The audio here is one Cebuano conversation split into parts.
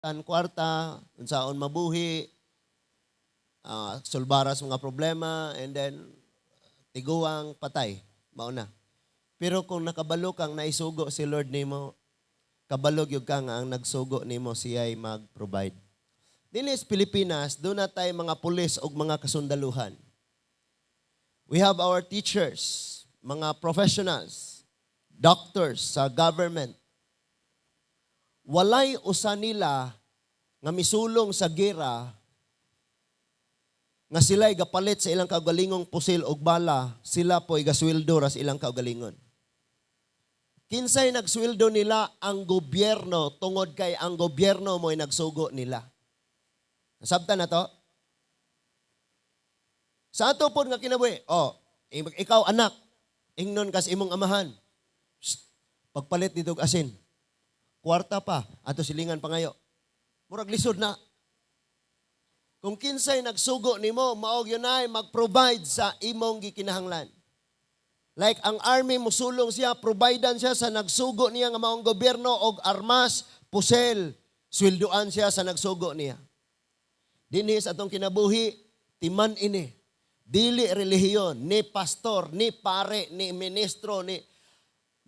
Tan kwarta, unsaon mabuhi, solbara sa mga problema, and then tiguang patay. Mao na. Pero kung nakabalo kang naisugo si Lord nimo, kabalo gyud ka nga ang nagsugo nimo, siya'y mag-provide. Dinhi sa Pilipinas, duna tay mga pulis o mga kasundaluhan. We have our teachers, mga professionals, doctors sa government. Walay usa nila nga misulong sa gera nga sila'y gapalit sa ilang kaugalingong pusil og bala, sila po'y gasweldo ra sa ilang kaugalingon. Kinsay nagsweldo nila? Ang gobyerno, tungod kay ang gobyerno mo'y nagsugo nila. Nasabtan na to? Sa ato pod nga kinabuhi, oh, ikaw anak, ingnon kas imong amahan, "Psst, pagpalit dito og asin, kwarta pa, ato silingan pangayo." Murag lisod na. Kung kinsay nagsugo nimo, mao gyud ay mag-provide sa imong gikinahanglan. Like ang army, musulong siya, providean siya sa nagsugo niya nga maong gobyerno og armas, pusel, sweldoan siya sa nagsugo niya. Dinhi sa atong kinabuhi, timan ini. Dili relihiyon, ni pastor, ni pare, ni ministro, ni.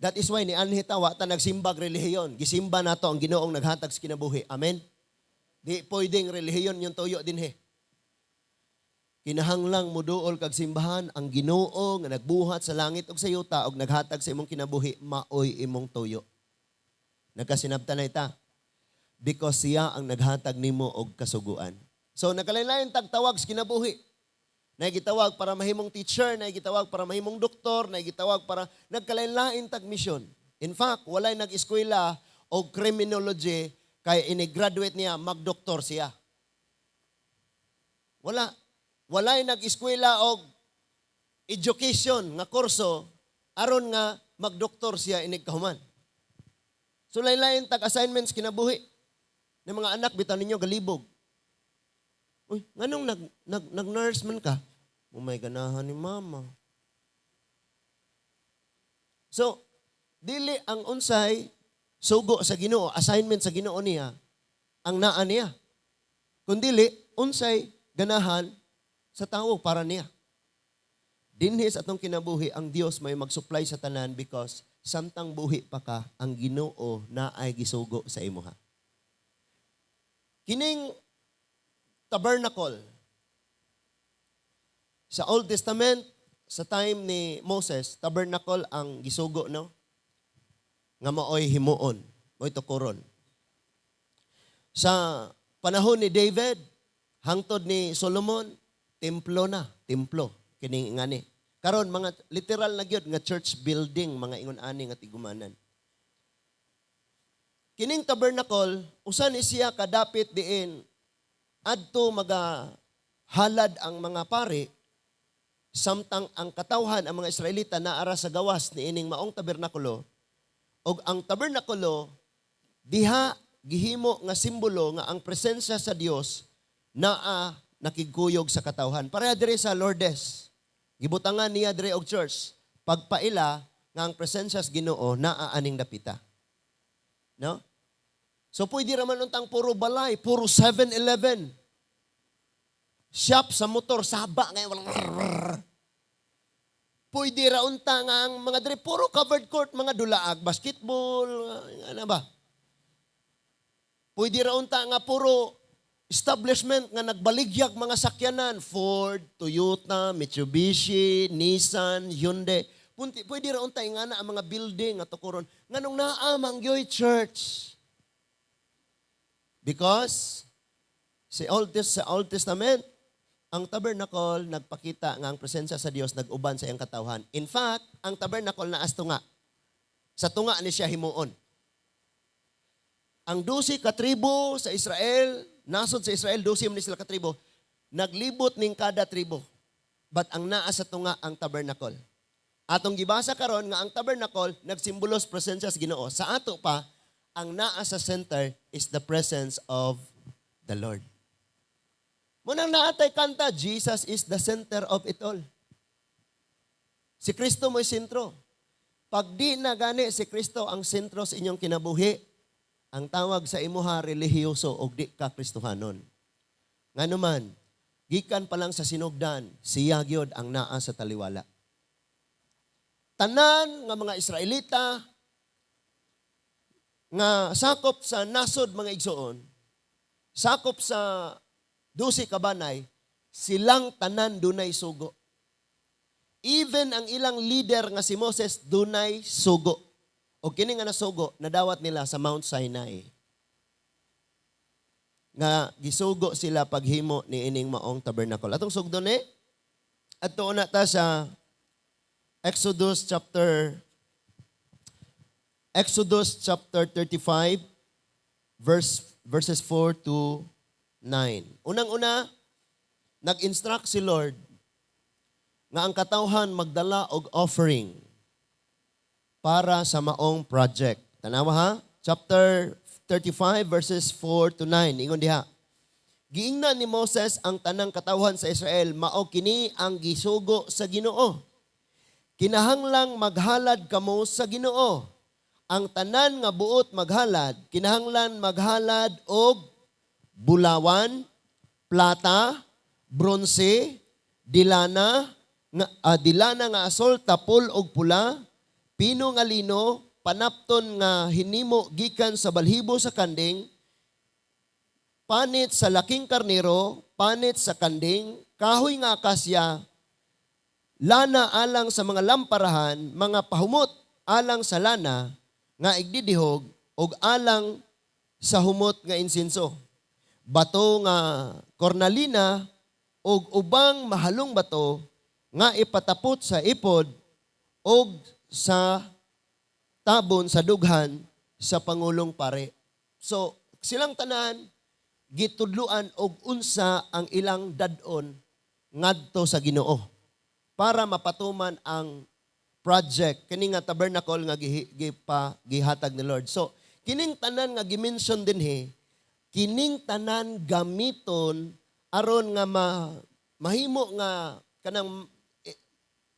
That is why ni anhi ta, wa ta nagsimbag relihiyon. Gisimba nato ang Ginoong naghatag sa kinabuhi. Amen. Di pwedeng relihiyon yung tuyo dinhi. Kinahanglang muduol kag simbahan, ang Ginoo nga nagbuhat sa langit ug sa yuta ug naghatag sa imong kinabuhi maoy imong tuyo. Nagkasinabtan na ita. Because siya ang naghatag nimo og kasuguan. So nagkalain-lain tagtawag sa kinabuhi. Naay gitawag para mahimong teacher, naay gitawag para mahimong doktor, naay gitawag para nagkalain-lain tag mission. In fact, walay nag-eskwela og criminology kay ini-graduate niya magdoktor siya. Wala. Walay nag-eskwela og education nga kurso aron nga magdoktor siya inig kahuman. So lain-lain tag assignments kinabuhi. Ng mga anak bitaw ninyo galibog. "Uy, nganong nag nag nag-nurse man ka?" "Umay ganahan ni mama." So, dili ang unsay sugo sa Ginoo, assignment sa Ginoo niya, ang naa niya. Kundili, unsay ganahan sa tao para niya. Dinhi sa atong kinabuhi, ang Dios may mag-supply sa tanan because samtang buhi pa ka, ang Ginoo naay gisugo sa imuha. Kining tabernacle sa Old Testament, sa time ni Moses, tabernacle ang gisugo, no? Nga maoy himuon, maoy tukuron. Sa panahon ni David, hangtod ni Solomon, templo na, templo kining ngani. Karon mga literal na gyud nga church building, mga ingon ani nga tigumanan. Kining tabernacle, usa ni siya kadapit diin adto maga halad ang mga pari samtang ang katawhan, ang mga Israelita, naara sa gawas ni ining maong tabernakulo, ug ang tabernakulo diha gihimo nga simbolo nga ang presensya sa Dios naa nakigkuyog sa katawhan. Pareha diri sa Lourdes. Gibutangan niya diri og church. Pagpaila nga ang presensya sa Ginoo naa aning dapita. No? So pwede raman untang puro balay, puro 7-Eleven. Shop sa motor, saba ngayon. Pwede ra unta nga ang mga diri puro covered court, mga dulaag, basketball, ano ba? Pwede ra unta nga puro establishment nga nagbaligyag mga sakyanan, Ford, Toyota, Mitsubishi, Nissan, Hyundai. Punti, pwede ra unta nga na ang mga building nga tukuron. Nganong naa man gyoy church? Because sa Old Testament, ang tabernacle nagpakita nga ang presensya sa Dios nag-uban sa iyang katawhan. In fact, ang tabernacle naa sa tunga. Sa tunga ni siya himuon. Ang 12 ka tribo sa Israel, nasod sa Israel, 12 man ni sila ka tribo, naglibot ning kada tribo. But ang naa sa tunga ang tabernacle. Atong gibasa karon nga ang tabernacle nagsimbolos presensya sa Ginoo. Sa ato pa, ang naa sa center is the presence of the Lord. Munang naatay kanta, "Jesus is the center of it all." Si Kristo mo'y sentro. Pag di na gani si Kristo ang sentro sa inyong kinabuhi, Ang tawag sa imuha relihiyoso og di ka Kristohanon. Ngano man, gikan pa lang sa sinugdan, siya gyud ang naa sa taliwala. Tanan nga mga Israelita nga sakop sa nasod, mga igsoon, sakop sa 12 ka banay, silang tanan dunay sugo. Even ang ilang leader nga si Moses, dunay sugo. O kini nga nasugo, nadawat nila sa Mount Sinai. Nga gisugo sila paghimo ni ining maong tabernacle. Atong sugdon ni, adto na ta sa Exodus chapter 35 verses 4 to 9. Unang-una, nag-instruct si Lord nga ang katawhan magdala og offering para sa maong project. Tanawa ha? Chapter 35 verses 4 to 9. Ingon diha. Giingnan ni Moses ang tanang katawhan sa Israel, mao kini ang gisugo sa Ginoo. Kinahanglang maghalad kamo sa Ginoo. Ang tanan nga buot maghalad, kinahanglan maghalad og bulawan, plata, bronse, dilana nga asol, tapol og pula, pino nga lino, panapton nga hinimo gikan sa balhibo sa kanding, panit sa laking karnero, panit sa kanding, kahoy nga akasya, lana alang sa mga lamparahan, mga pahumot alang sa lana nga igdidihog ug alang sa humot nga insinso. Bato nga kornalina ug ubang mahalong bato nga ipatapot sa epod ug sa tabon sa dughan sa pangulong pare. So, silang tanan gitudluan og unsa ang ilang dad-on ngadto sa Ginoo para mapatuman ang project kini nga tabernacle nga gipa gihatag ni Lord. So, kining tanan nga gimension dinhi, kining tanan gamiton aron nga mahimo nga kanang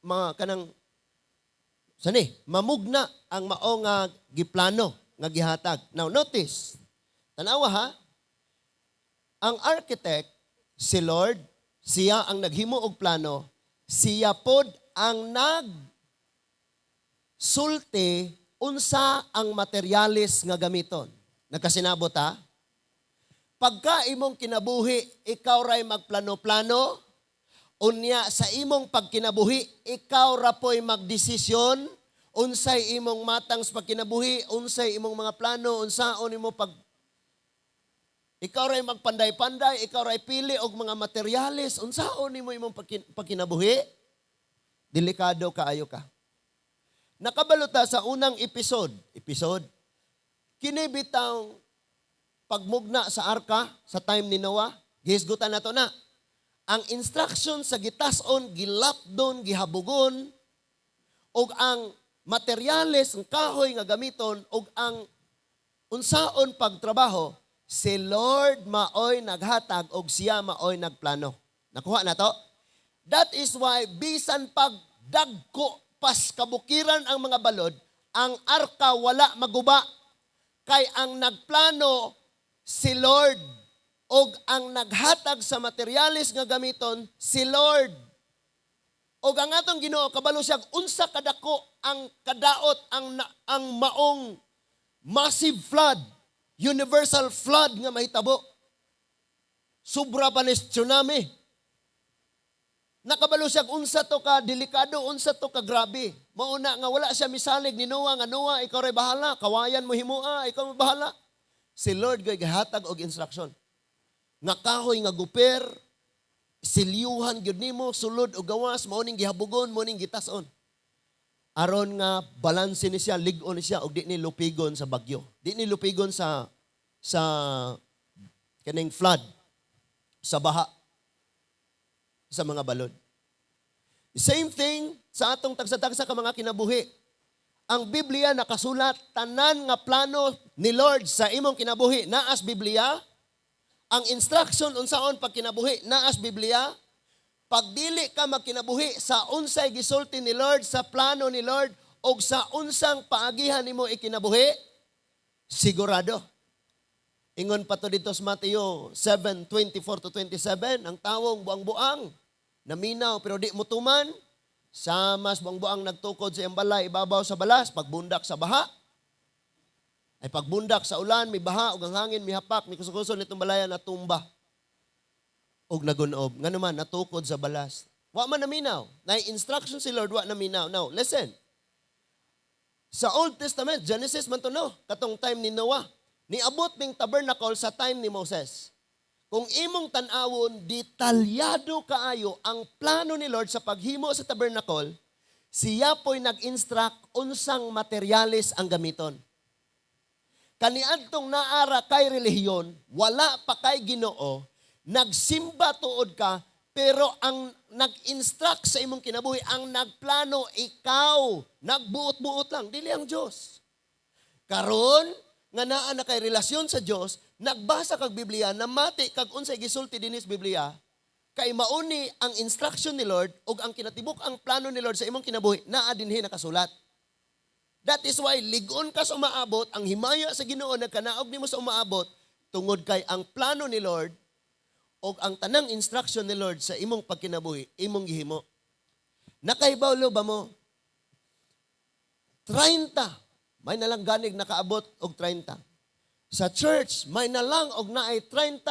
mga kanang sani mamugna ang mao nga giplano nga gihatag. Now notice, tanawa ha, ang architect si Lord, siya ang naghimo og plano, siya pod ang nag sulti unsa ang materyales nga gamiton. Nagkasinabot ha? Pagka imong kinabuhi, ikaw ray magplano-plano, unya sa imong pagkinabuhi, ikaw ra po'y magdesisyon, unsay imong matang sa pagkinabuhi, unsay imong mga plano, unsaon imo pag ikaw ray magpanday-panday, ikaw ray pili og mga materyales, unsaon nimo imong pagkinabuhi, delikado kaayo ka. Nakabalo ta sa unang episode, kini bitang pagmugna sa arka sa time ni Noah, gihisgutan nato na. Ang instruction sa gitason, gilapdon, gihabugon, ug ang materyales, ang kahoy nga gamiton, ug ang unsaon pagtrabaho, si Lord maoy naghatag og siya maoy nagplano. Nakuha na to? That is why bisan pag dagko pas kabukiran ang mga balod, ang arka wala maguba. Kay ang nagplano si Lord og ang naghatag sa materyales nga gamiton si Lord. Og ang atong Ginoo kabalo siya unsa kadako ang kadaot ang maong massive flood, universal flood nga mahitabo. Sobra pa ni tsunami. Nakabalo siya unsa to ka delikado, unsa to ka grabe. Mauna nga wala siya misalig ni Noah nga, "Noah, ikaw ray bahala, kawayan mo himoa, ikaw mo bahala." Si Lord gay gihatag og instruction. Nga kahoy nga guper, silyuhan gyud nimo sulod o gawas, mao ning gihabugon, mao ning gitas-on. Aron nga balanse ni siya, lig-on ni siya og di ni lupigon sa bagyo. Di ni lupigon sa kaning flood, sa baha, sa mga balod. Same thing sa atong tagsa-tagsa ka mga kinabuhi. Ang Biblia nakasulat tanan nga plano ni Lord sa imong kinabuhi naas Biblia. Ang instruction unsaon pagkinabuhi naas Biblia. Pag dili ka magkinabuhi sa unsay gisulti ni Lord, sa plano ni Lord og sa unsang paagihan nimo ikinabuhi, sigurado Ingon pa to dito sa Mateo 7:24 to 27, ang tawong buang-buang, naminaw pero di mutuman, sama sa buang-buang nagtukod sa iyang balay ibabaw sa balas, pagbundak sa baha, ay pagbundak sa ulan, may baha, ug ang hangin, mihapak, may kusog-kusog nitong balayan, natumba. Og nagunob. Nga naman, natukod sa balas. Wa man naminaw. Na instruction si Lord, wa naminaw. Now, listen. Sa Old Testament, Genesis man to, no, katong time ni Noah. Niabot ning tabernacle sa time ni Moses. Kung imong tan-awon, detalyado kaayo ang plano ni Lord sa paghimo sa tabernacle, siya po'y nag-instruct unsang materyales ang gamiton. Kaniadtong naara kay relihiyon, wala pa kay Ginoo, nagsimba tuod ka, pero ang nag-instruct sa imong kinabuhi, ang nagplano, ikaw, nagbuot-buot lang, dili ang Diyos. Karon nga naa na kay relasyon sa Dios, nagbasa kag Biblia, namati kag unsay gisulti dinhi sa Biblia, kay mauni ang instruction ni Lord ug ang kinatibuk ang plano ni Lord sa imong kinabuhi naa dinhi nakasulat. That is why lig-on ka sa umaabot, ang himaya sa Ginoo nagkanaog nimo sa umaabot tungod kay ang plano ni Lord ug ang tanang instruction ni Lord sa imong pagkinabuhi, imong gihimo. Nakaibaw ba mo? 30. May nalang ganig nakaabot og 30. Sa church, may nalang og naay 30%.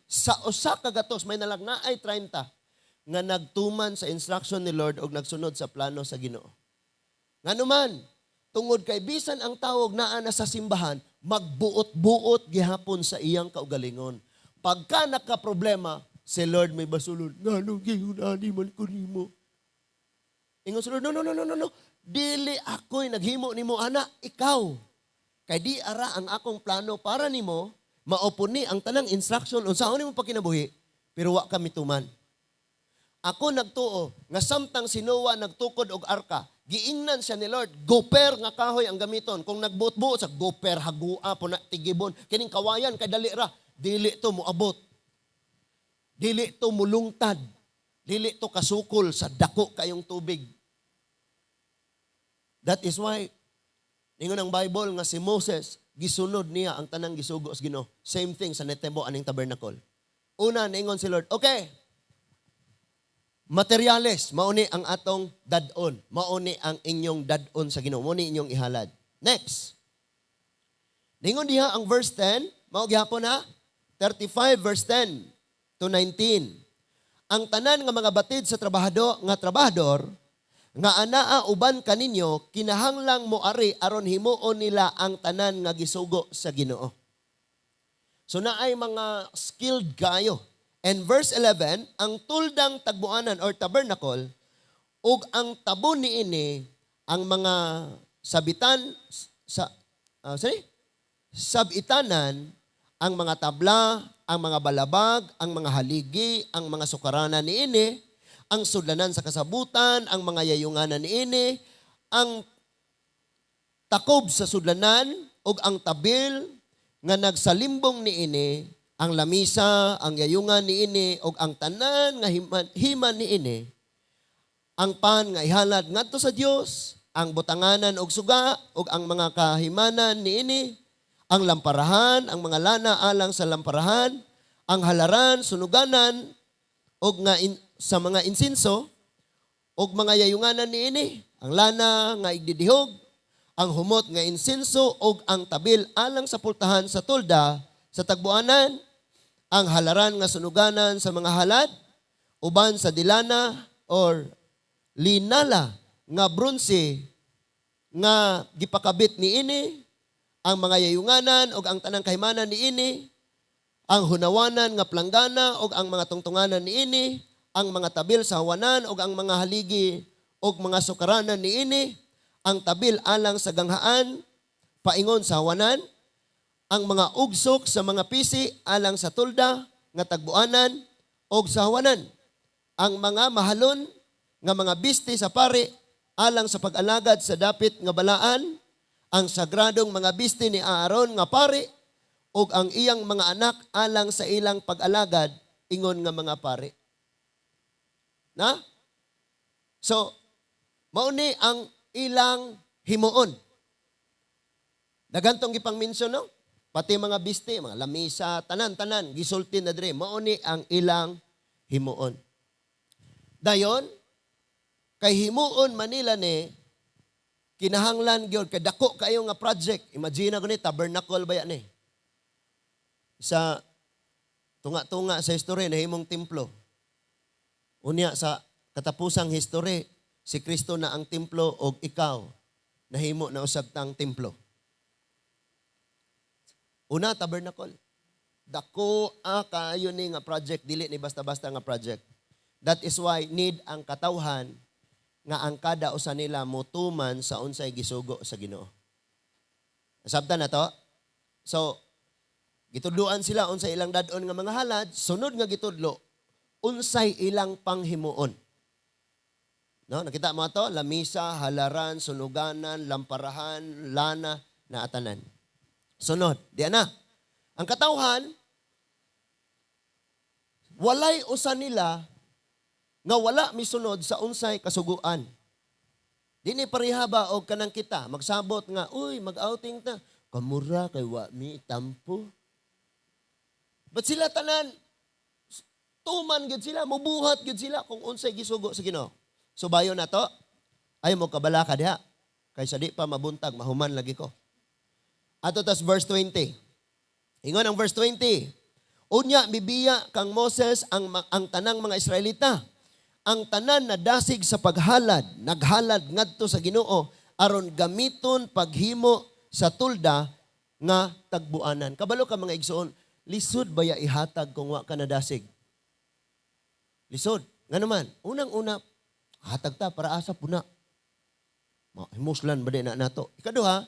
Sa usa ka gatos, may nalang naay 30 nga nagtuman sa instruction ni Lord og nagsunod sa plano sa Ginoo. Nganuman, tungod kay bisan ang tawog naa na sa simbahan, magbuot-buot gihapon sa iyang kaugalingon. Pagka nakaproblema, si Lord may basulon, "Ngano giunani man ko nimo?" Ingon si Lord, "No, no, no, no, no, no. Dili ako'y naghimo nimo ana, ikaw. Kay di ara ang akong plano para nimo, mao ni ang tanang instruction unsaon nimo pagkinabuhi, pero wa kami tuman." Ako nagtuo nga samtang si Noah nagtukod og arka, giingnan siya ni Lord, goper nga kahoy ang gamiton. Kung nagbuot-buot sa goper, hagua po na tigibon, kining kawayan kay dali ra, dili to moabot. Dili to mulungtad. Dili to kasukol sa dako kayong tubig. That is why ningon ang Bible nga si Moses, gisunod niya ang tanang gisugo sa Ginoo. Same thing sa nitebo aning tabernacle. Una, ningon si Lord, "Okay, materyales, mauni ang atong dad-on. Mauni ang inyong dad-on sa Ginoo. Mauni inyong ihalad." Next. Ningon diha ang verse 10, mao gihapon ha? 35 verse 10 to 19. Ang tanan nga mga batid sa trabahado nga trabahador nga anaa uban kaninyo kinahanglang moari aron himuon nila ang tanan nga gisugo sa Ginoo. So naay mga skilled kayo. And verse 11, ang tuldang tagbuanan or tabernacle ug ang tabon niini, ang mga sabitan sa sorry, sabitanan, ang mga tabla, ang mga balabag, ang mga haligi, ang mga sukaranan niini, ang sudlanan sa kasabutan, ang mga yayunganan niini, ang takob sa sudlanan ug ang tabil nga nagsalimbong niini, ang lamisa, ang yayungan niini ug ang tanan nga himan niini, ang pan nga ihalad ngadto sa Dios, ang butanganan og suga ug ang mga kahimanan niini, ang lamparahan, ang mga lana alang sa lamparahan, ang halaran, sunuganan ug nga sa mga insinso ug mga yayunganan niini, ang lana nga igdidihog, ang humot nga insinso ug ang tabil alang sa pultahan sa tolda sa tagbuanan, ang halaran nga sunuganan sa mga halad, uban sa dilana or linala nga bronse nga gipakabit niini, ang mga yayunganan ug ang tanang kahimanan niini, ang hunawanan nga planggana ug ang mga tungtunganan niini, ang mga tabil sa hawanan ug ang mga haligi ug mga sukaranan niini, ang tabil alang sa ganghaan paingon sa hawanan, ang mga ugsok sa mga pisi alang sa tolda nga tagbuanan ug sa hawanan, ang mga mahalon nga mga bisti sa pari alang sa pag-alagad sa dapit nga balaan, ang sagradong mga bisti ni Aaron nga pari ug ang iyang mga anak alang sa ilang pag-alagad ingon nga mga pari. Na? So, mauni ang ilang himuon. Daghan tong gipang mention, no? Pati mga biste, mga lamisa, tanan-tanan, gisulti na diri. Mao ni ang ilang himuon. Dayon, kay himuon Manila ni, kinahanglan gyud kay dako kayo nga project. Imagine ko ni tabernacle ba yan ni? Sa tunga-tunga sa history nahimong templo. Unya sa katapusang history, si Kristo na ang templo og ikaw nahimo na usab tang templo. Una, tabernacle. Dako a kaayo ni nga project, dili ni basta-basta nga project. That is why need ang katawhan nga ang kada usa nila motuman sa unsay gisugo sa Ginoo. Sabtan na to? So, gitudloan sila unsay ilang dad-on nga mga halad, sunod nga gitudlo unsay ilang panghimuon. No, nakita mo ato? Lamisa, halaran, sunuganan, lamparahan, lana, na atanan. Sunod, di na. Ang katawhan, walay usa nila nga wala misunod sa unsay kasuguan. Dini pareha ba og kanang kita magsabot nga, "Uy, mag-outing ta." Kamura kay wa mi tampo. But sila tanan tuman gyud sila, mubuhat gyud sila kung unsay gisugo sa Ginoo. So bayo na to. Ay mo kabalaka diha. Kaysa di pa mabuntag, mahuman lagi ko. Ato tas verse 20. Ingon ang verse 20. Unya mibiya kang Moses ang tanang mga Israelita. Ang tanan na dasig sa paghalad, naghalad ngadto sa Ginoo aron gamiton paghimo sa tolda nga tagbuanan. Kabalo ka, mga igsoon, lisod baya ihatag kung wa ka nadasig? Lisod. Nga naman, unang-una, hatag ta para asa puna. Himuslan ba di na nato? Ikaduha,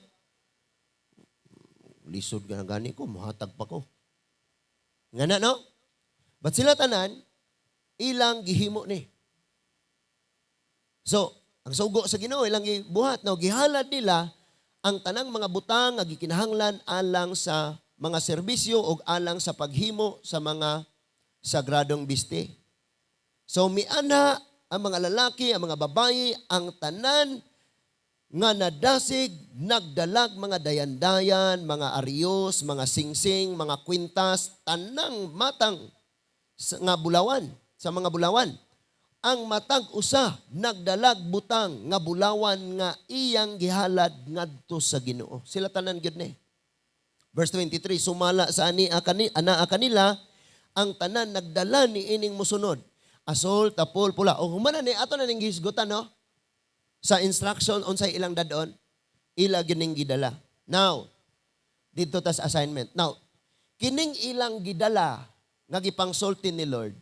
lisod ka na gani ko, muhatag pa ko. Nga na, no? But sila tanan, ilang gihimo ni. So, ang sugo sa Ginoo ilang gibuhat, no, gihalad nila ang tanang mga butang nga gikinahanglan alang sa mga serbisyo o alang sa paghimo sa mga sagradong biste. So miana ang mga lalaki, ang mga babayi, ang tanan nga nadasig, nagdalag mga dayandayan, mga ariyos, mga singsing, mga kwintas, tanang matang nga bulawan, sa mga bulawan. Ang matag usa nagdalag butang nga bulawan nga iyang gihalad ngadto sa Ginoo. Sila tanan gyud ni. Verse 23, sumala sa ani akani ana kanila ang tanan nagdala ni ining musunod. Asol, tapol, pula. O humana ni ato na ning gihisgutan, no? Sa instruction unsay ilang dadon, ila gining gidala. Now, dito tas assignment. Now, kining ilang gidala nga gipangsulti ni Lord,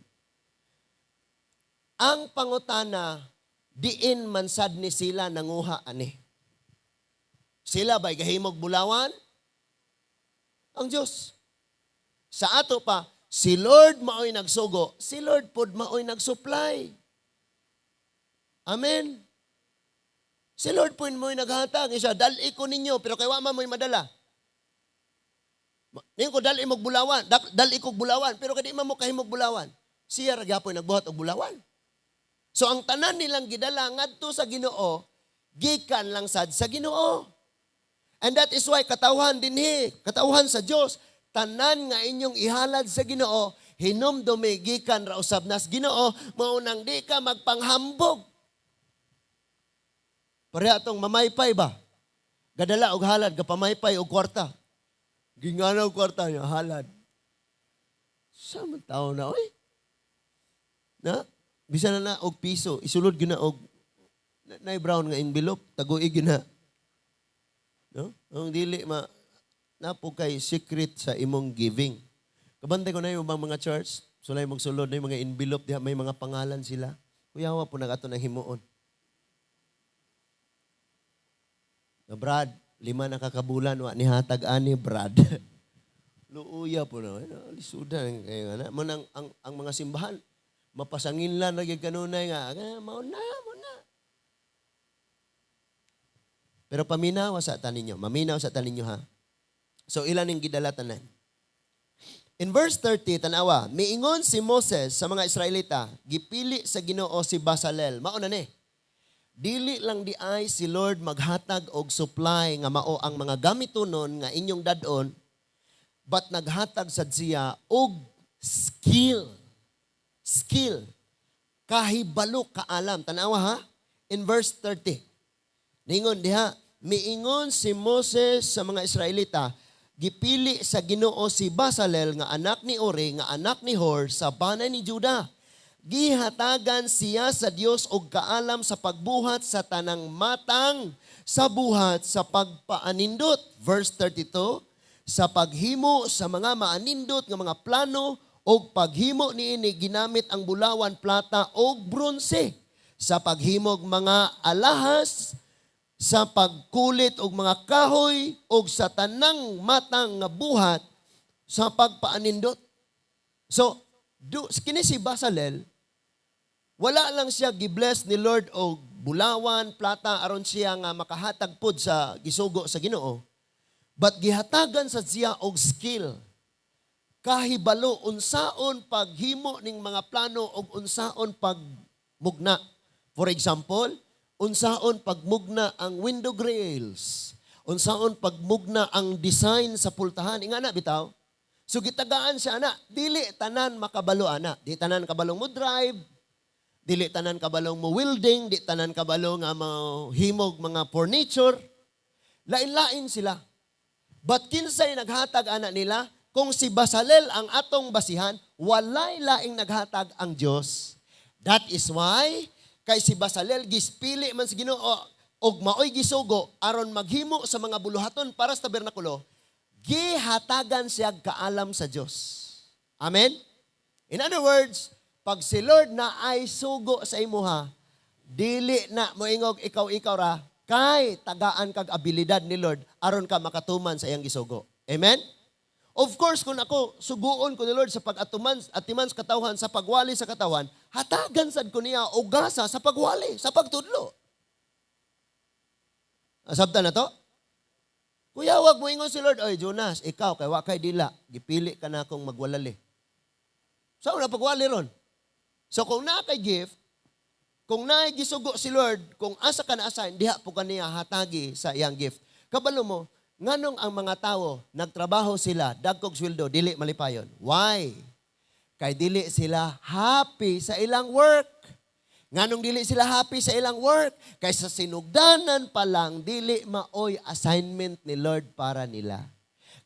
ang pangutana, diin man sad ni sila nanguha ani? Sila ba'y gahimog bulawan? Ang Diyos. Sa ato pa, si Lord maoy nagsugo, si Lord pod maoy nagsupply. Amen. Si Lord pod mo'y naghatag. Siya, dali ko ninyo, pero kay wa man mo'y madala. Ningon ko, dali mo bulawan, dali ko bulawan, pero kay di man mo kahimog bulawan. Siya ra gyapon nagbuhat og bulawan. So ang tanan nilang gidala ngadto sa Ginoo, gikan lang sad sa Ginoo. And that is why katawhan dinhi, katawhan sa Dios, tanan nga inyong ihalad sa Ginoo, hinumdumi gikan ra usab nas Ginoo, mao nang di ka magpanghambog. Pareha atong mamaypay ba? Gadala og halad, gapamaypay og kwarta. Gingana og kwarta niya, halad. Sa man tao na, oy? Na? Bisan na na og piso, isulod gyud na og na brown nga envelope, taguig gyud na. No? Ang dili ma napo kay secret sa imong giving. Kabantay ko na yung ibang mga church, sulay mong sulod na yung mga envelope diha may mga pangalan sila. Kuyawa po nagato ng himuon. Na Brad, 5 na kakabulan wa ni hatag ani Brad. Luuya po na. Lisudan kayo na. Mo nang ang mga simbahan mapasangin lang lagi kanunay nga, ah, mao na, mao na. Pero paminaw sa tanin ninyo. Maminaw sa tanin ninyo ha. So ilan ning gidala tanan? In verse 30, tanawa, miingon si Moses sa mga Israelita, gipili sa Ginoo si Basalel. Mao na ni. Dili lang di ay si Lord maghatag og supply nga mao ang mga gamitonon nga inyong dadon. But naghatag sad siya og skill. Skill. Kahibalo, kaalam. Tanawa ha? In verse 30. Ningon diha, miingon si Moses sa mga Israelita, "Gipili sa Ginoo si Basalel nga anak ni Uri nga anak ni Hur sa banay ni Juda. Gihatagan siya sa Dios og kaalam sa pagbuhat sa tanang matang sa buhat sa pagpaanindot." Verse 32, sa paghimo sa mga maanindot nga mga plano og paghimo niini ginamit ang bulawan, plata og bronse. Sa paghimog mga alahas, sa pagkulit og mga kahoy og sa tanang matang nga buhat sa pagpaanindot. So, kini si Basalel, wala lang siya gibless ni Lord og bulawan, plata aron siya nga makahatag pod sa gisugo sa Ginoo. But gihatagan sa siya og skill. Kahibalo unsaon paghimo ning mga plano og unsaon pagmugna. For example, unsaon pagmugna ang window grills, unsaon pagmugna ang design sa pultahan. Ingana bitaw. So gitagaan siya ana, dili tanan makabalo ana. Di tanan kabalong mo drive, dili tanan kabalong mo welding, di tanan kabalo nga mo himog mga furniture. Lain-lain sila. But kinsay naghatag ana nila? Kung si Basalel ang atong basihan, walay laing naghatag ang Dios. That is why kay si Basalel gispili man sa Ginoo og maoy gisugo aron maghimo sa mga buluhaton para sa tabernakulo, gihatagan siya kaalam sa Dios. Amen? In other words, pag si Lord naay sugo sa imuha, dili na moingog ikaw-ikaw ra, kay tagaan kag abilidad ni Lord aron ka makatuman sa iyang gisugo. Amen? Of course, kung ako, suguon ko ni Lord sa pag-atuman, atiman sa katawhan, sa pagwali sa katawan, hatagan sad ko niya og gasa sa pagwali, sa pagtudlo. Asabtan na to? Kuya, wag mo ingon si Lord, "Oy, Jonas, ikaw, kay wa kay dila, gipili ka na akong magwalali." Sa una pagwali ron? So kung naa kay gift, kung naay gisugo si Lord, kung asa ka na-assign, diha po kaniya hatagi sa iyang gift. Kabalo mo, nganong ang mga tao, nagtrabaho sila, dagkog sweldo, dili malipayon? Why? Kay dili sila happy sa ilang work. Nganong dili sila happy sa ilang work? Kay sa sinugdanan pa lang, dili maoy assignment ni Lord para nila.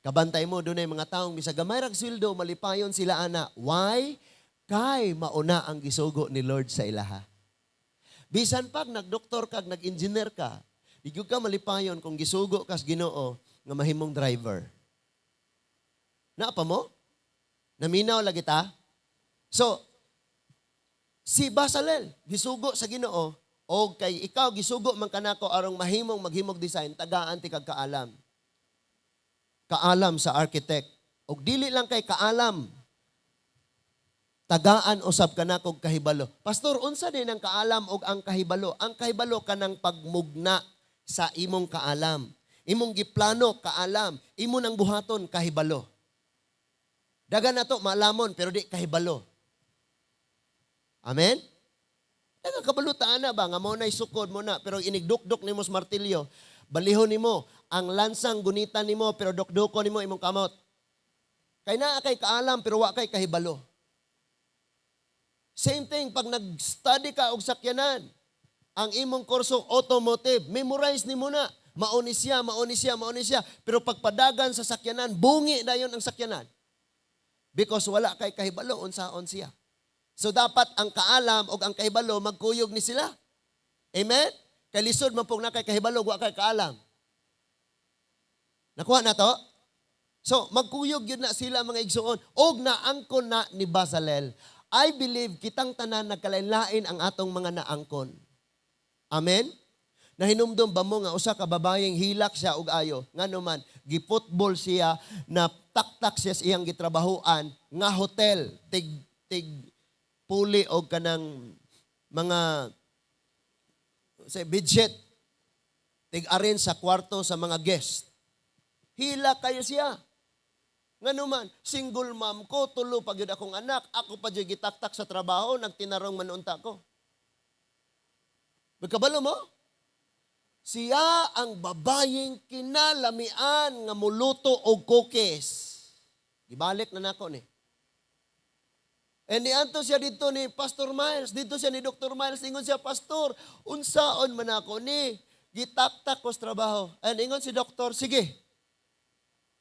Kabantay mo, dunay mga taong bisag gamay rag sweldo, malipayon sila ana. Why? Kay mauna ang gisugo ni Lord sa ilaha. Bisan pag nagdoktor ka, nag-engineer ka, di gyud ka malipayon kung gisugo kas Ginoo nga mahimong driver. Naa pa mo? Naminaw lagi ta? So, si Basalel, gisugo sa Ginoo, o kay ikaw gisugo man kanako arong mahimong maghimog design, tagaan ti kag kaalam. Kaalam sa architect. Og dili lang kay kaalam, tagaan usab kanako og kahibalo. "Pastor, unsa din ang kaalam og ang kahibalo?" Ang kahibalo kanang pagmugna sa imong kaalam. Imong giplano, kaalam, imo nang buhaton, kahibalo. Dagan na to maalamon pero di kahibalo. Amen? Dagan kabalutaan na ba nga mo na'y sukod mo na pero inigdukduk nimo sa martilyo. Balihon nimo ang lansang, gunitan nimo pero dukdukon nimo imong kamot. Kay naa kay kaalam pero wa kay kahibalo. Same thing pag nag-study ka og sakyanan. Ang imong kurso automotive, memorize nimo na. Mauni siya, mauni siya, mauni siya. Pero pagpadagan sa sakyanan, bungi dayon ang sakyanan. Because wala kay kahibalo unsaon siya. So dapat ang kaalam o ang kahibalo magkuyog ni sila. Amen? Kay lisod man pong na kay kahibalo wa kay kaalam. Nakuha na to? So magkuyog yun na sila, mga igsuon. Og naangkon na ni Basalel. I believe kitang tanan nagkalain-lain ang atong mga naangkon. Amen? Nahinumdum ba mo nga usa ka babayeng hilak siya og ayo? Ngano man, gi-football siya, na taktak siya sa iyang gitrabahuan nga hotel, tig tig puli og kanang mga sa bedsheet, tig arrange sa kwarto sa mga guest. Hilak kayo siya. Ngano man, single mom ko, tulo pa gyud akong anak, ako pa gyud gitaktak sa trabaho, nagtinarong man unta ko. Magkabalo mo? Siya ang babayeng kinalamian nga muluto og cookies. Ibalik na nako ni. And niadto siya dito ni Pastor Miles, dito siya ni Dr. Miles, ingon siya, "Pastor, unsaon man ako ni, gitaktak ko sa trabaho." And ingon si Doktor, "Sige.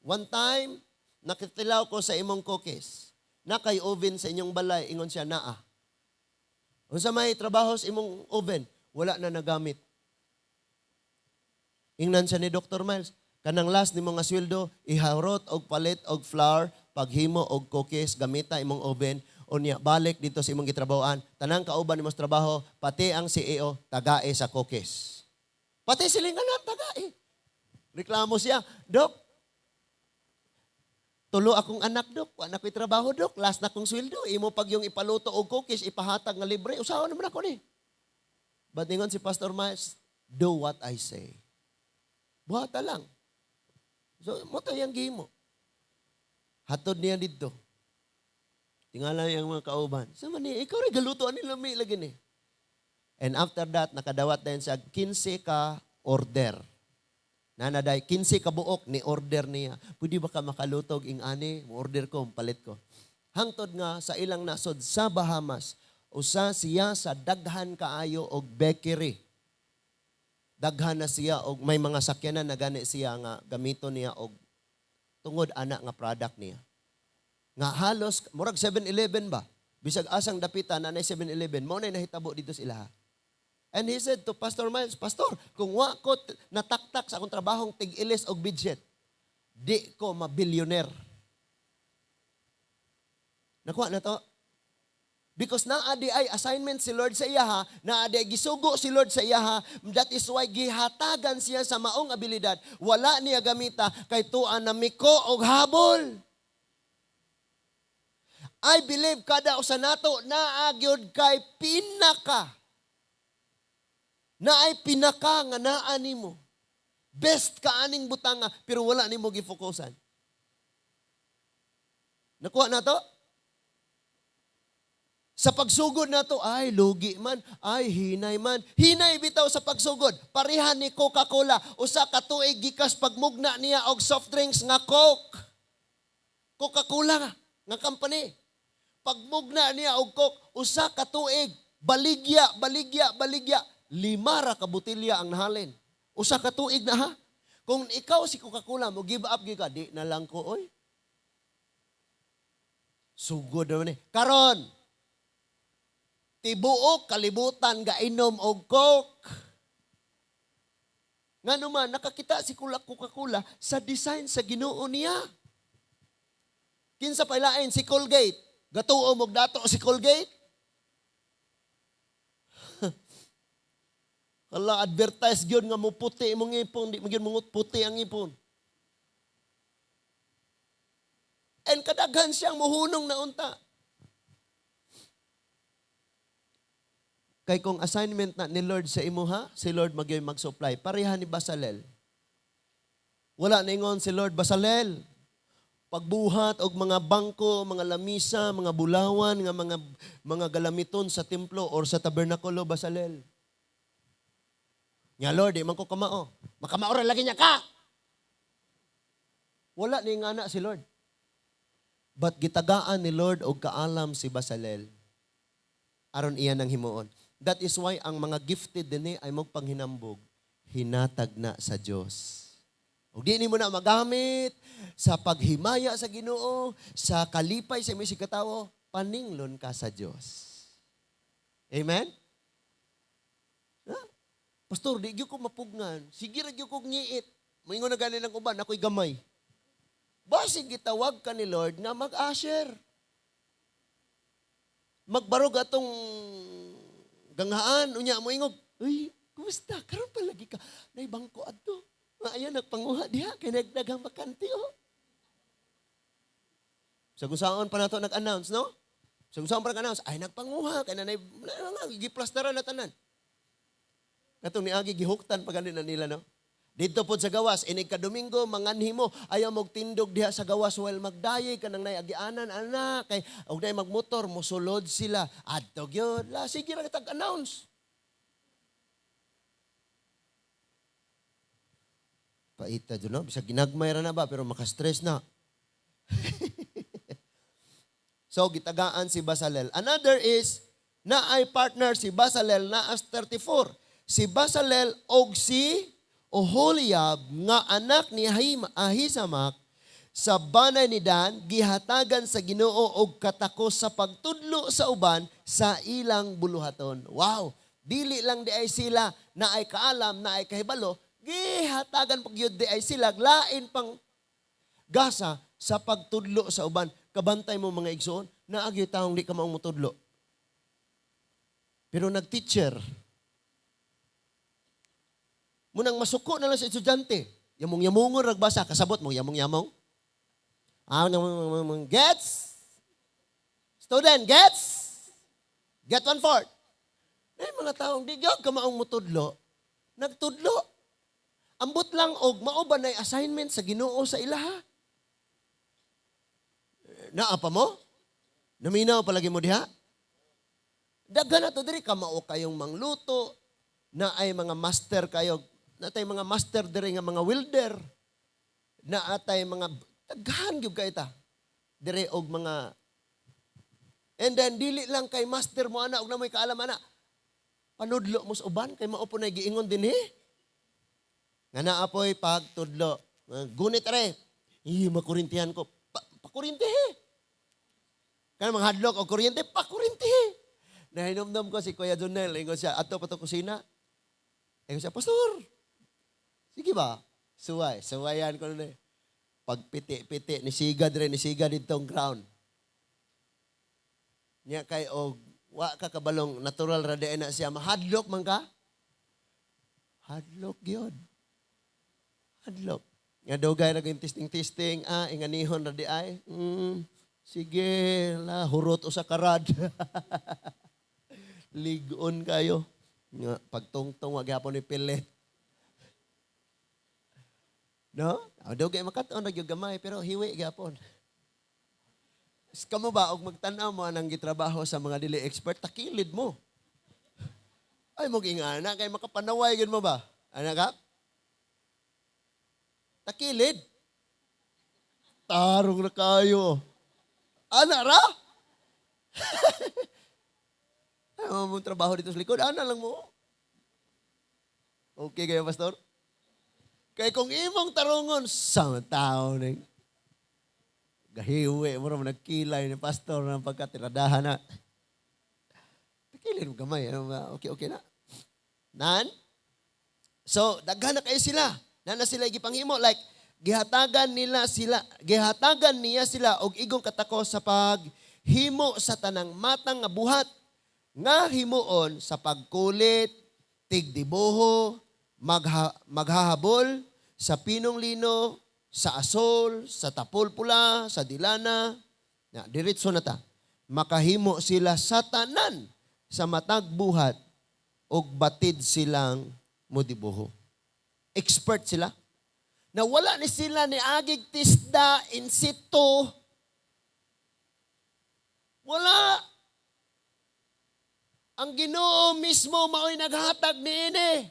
One time, nakitilaw ko sa imong cookies. Naa kay oven sa inyong balay?" Ingon siya, "Naa." "Unsa may trabaho sa imong oven?" "Wala na nagamit." Ingnan siya ni Dr. Miles, "Kanang last nimo nga sweldo, ihurot og palit og flour, paghimo og cookies, gamita imong oven, unya balik dito sa imong gitrabahoan. Tanang kauban nimo sa trabaho, pati ang CEO, tagae sa cookies." Pati silinganan, tagae. Reklamo siya, "Dok, tulo akong anak, Dok. Wa na ko'y trabaho, Dok. Last na kong sweldo. Imo pag yung ipaluto og cookies, ipahatag nga libre. Usawa naman ako ni." But ingon si Pastor Miles, "Do what I say. Buhata lang." So, mao to iyang gihimo. Hatod niya dito. Tingala yung mga kauban. Sa man ni, ikaw rin galuto ani lami lagi ni. And after that, nakadawat din siya 15 ka order. Nanaday, 15 ka buok ni order niya. "Pwede ba ka makalutog ing ani? Mo order ko, palit ko." Hangtod nga sa ilang nasod sa Bahamas, usa siya sa daghan kaayo og bakery. Daghan na siya og may mga sakyanan na gani siya nga gamito niya og tungod ana nga product niya. Nga halos murag 7-Eleven ba? Bisag asang dapita na 7-Eleven, mao na nahitabo dito sa ilaha. And he said to Pastor Miles, "Pastor, kung wa ko nataktak sa akong trabahong tig-ilis og budget, di ko mabillionaire." Nakuha na to? Because naa di ay assignment si Lord sa iyaha, naa di ay gisugo si Lord sa iyaha, that is why gihatagan siya sa maong abilidad. Wala niya gamita kay tuan na miko og habol. I believe kada usa nato naa gyud kay pinaka. Naay pinaka nga naa nimo. Best ka aning butanga pero wala nimo gifokusan. Nakuha na to? Sa pagsugod na to, ay, lugi man, ay, hinay man. Hinay bitaw sa pagsugod. Parehan ni Coca-Cola. 1 ka tuig gikas pagmugna niya og soft drinks nga Coke. Coca-Cola nga company. Pagmugna niya og Coke, 1 ka tuig, baligya, baligya, baligya. 5 ra ka botelya ang nahalin. 1 ka tuig na ha. Kung ikaw si Coca-Cola, mo give up gyud ka, di na lang ko, oy. Sugod naman eh. Karon, tibuok kalibutan gainom og Coke. Nga naman, nakakita si Kula Coca-Cola sa design sa Ginoo niya. Kinsa pa ilain si Colgate. Gatuo mo dato si Colgate. Hala, advertise gyud nga mo puti imong ngipon, di mo gyud mungut puti ang ngipon. And kadaghan siyang muhunong na unta. Kay kung assignment na ni Lord sa imuha, si Lord magyoy mag-supply. Pareha ni Basalel. Wala na ingon si Lord, "Basalel, pagbuhat og mga bangko, mga lamisa, mga bulawan, nga mga galamiton sa templo or sa tabernakulo, Basalel." "Nya Lord, di man ko kamao." "Makamao ra lagi niya ka." Wala ni ngana si Lord. But gitagaan ni Lord og kaalam si Basalel aron iya nang himuon. That is why ang mga gifted dinhi ay magpanghinambog, hinatag na sa Dios. Ug di nimo na magamit sa paghimaya sa Ginoo, sa kalipay sa imong katawo, paninglon ka sa Dios. Amen? Ha? "Pastor, di gyud ko mapugngan. Sige ra gyud kog ngiit." Moingon na gani ng uban, "Ako'y gamay." Basig gitawag ka ni Lord nga mag-usher. Magbarog atong ganghaan, unya mo ingog, "Uy, kumusta? Karon pa lagi ka. Nay bangko adto. Nga ayan, nagpanguha diha, kay nagdaghang bakante, oh." Sa kung saan pa nato nag-announce, no? Sa kung saan pa nag-announce, ay nagpanguha, kay nanay, giplasteran na tanan. Katong niagi gihuktan pa gani na nila, no? Dito po sa gawas, inig ka Domingo, manganhi mo, ayaw mog tindog diha sa gawas, while magdayay ka nang naiagianan, anak, kay, og nay magmotor, mosulod sila. Adto gyud, la, sige ra tag-announce. Paita dyan, no? Bisag ginagmay ra na ba, pero makastress na. So gitagaan si Basalel. Another is naay partner si Basalel naas 34. Si Basalel og si Oholiab nga anak ni Ahisamak sa banay ni Dan, gihatagan sa Ginoo og katakos sa pagtudlo sa uban sa ilang buluhaton. Wow! Dili lang di ay sila na ay kaalam, na ay kahibalo, gihatagan pag yun di ay sila lain pang gasa sa pagtudlo sa uban. Kabantay mo, mga igsoon, naagyo taong di ka maong mutudlo. Pero nag-teacher, munang masuko na lang sa estudyante. Yamong-yamongon ragbasa, kasabot mo, yamong-yamong. Ah, yamong-yamong, gets? Student, gets? Get one fourth. Ay, mga taong di gyud ka maong mutudlo, nagtudlo. Ambot lang og mao ba nay assignment sa Ginoo sa ilaha. Naa pa mo? Naminaw palagi mo diha? Daghan na to diri, kamao kayong mangluto, na ay mga master kayo, natay mga master diri nga mga welder, na atay mga daghan gyud kay ta diri og mga. And then dili lang kay master mo ana og namoy kaalam ana, panudlo mo sa uban kay mao po na giingon dinhi nga naa poy pagtudlo. Gunit are. Ih, makurintihan ko. Pakurintihe. Kana mga hadlok og kuryente, pakurintihe. Nahinomdom ko si Kuya Jonel, ingon siya, ato pa to kusina. Ingon siya, "Pastor, sige ba?" Suway, suwayan ko nun eh. Pagpiti-piti, ni siga dire, ni siga ditong ground. Nya kay og wa ka kabalong natural ra na siya, mahadlok man ka. Hadlok gyud. Hadlok. Nga dugay ra gyud testing-testing, ah, inganihon ra di ay. Sige, la hurot usa ka rod. Ligon kayo. Nga pagtungtong wa gyapon ni pilit. No? Ah, dugay makat-on ra gyud gamay pero hiwi gyapon. Kamo ba og magtan-aw mo anang gitrabaho sa mga dili expert, takilid mo. Ay mo ingana kay makapanaway gyud mo ba? Ana ka? Takilid. Tarong na kayo. Ana ra? Ay, mo mong trabaho dito sa likod, ana lang mo. Okay kayo, Pastor? Kay kung imong tarungon, sa tao ning gahiwi mo ra nagkilay ni pastor ng pagkatiradahan na. Takilid mo gamay. Ano ba? Okay na. Nan? So, daghan na kayo sila. Na na sila gipanghimo. Like, gihatagan nila sila, gihatagan niya sila og igong katako sa paghimo sa tanang matang nga buhat nga himuon sa pagkulit, tigdibuho, maghahabol, sa pinong lino, sa asol, sa tapol pula, sa dilana. Na, diretso na ta. Makahimo sila sa tanan sa matag buhat og batid silang modibuho. Expert sila. Na wala ni sila ni agig tisda in situ. Wala. Ang Ginoo mismo mao'y naghatag niini.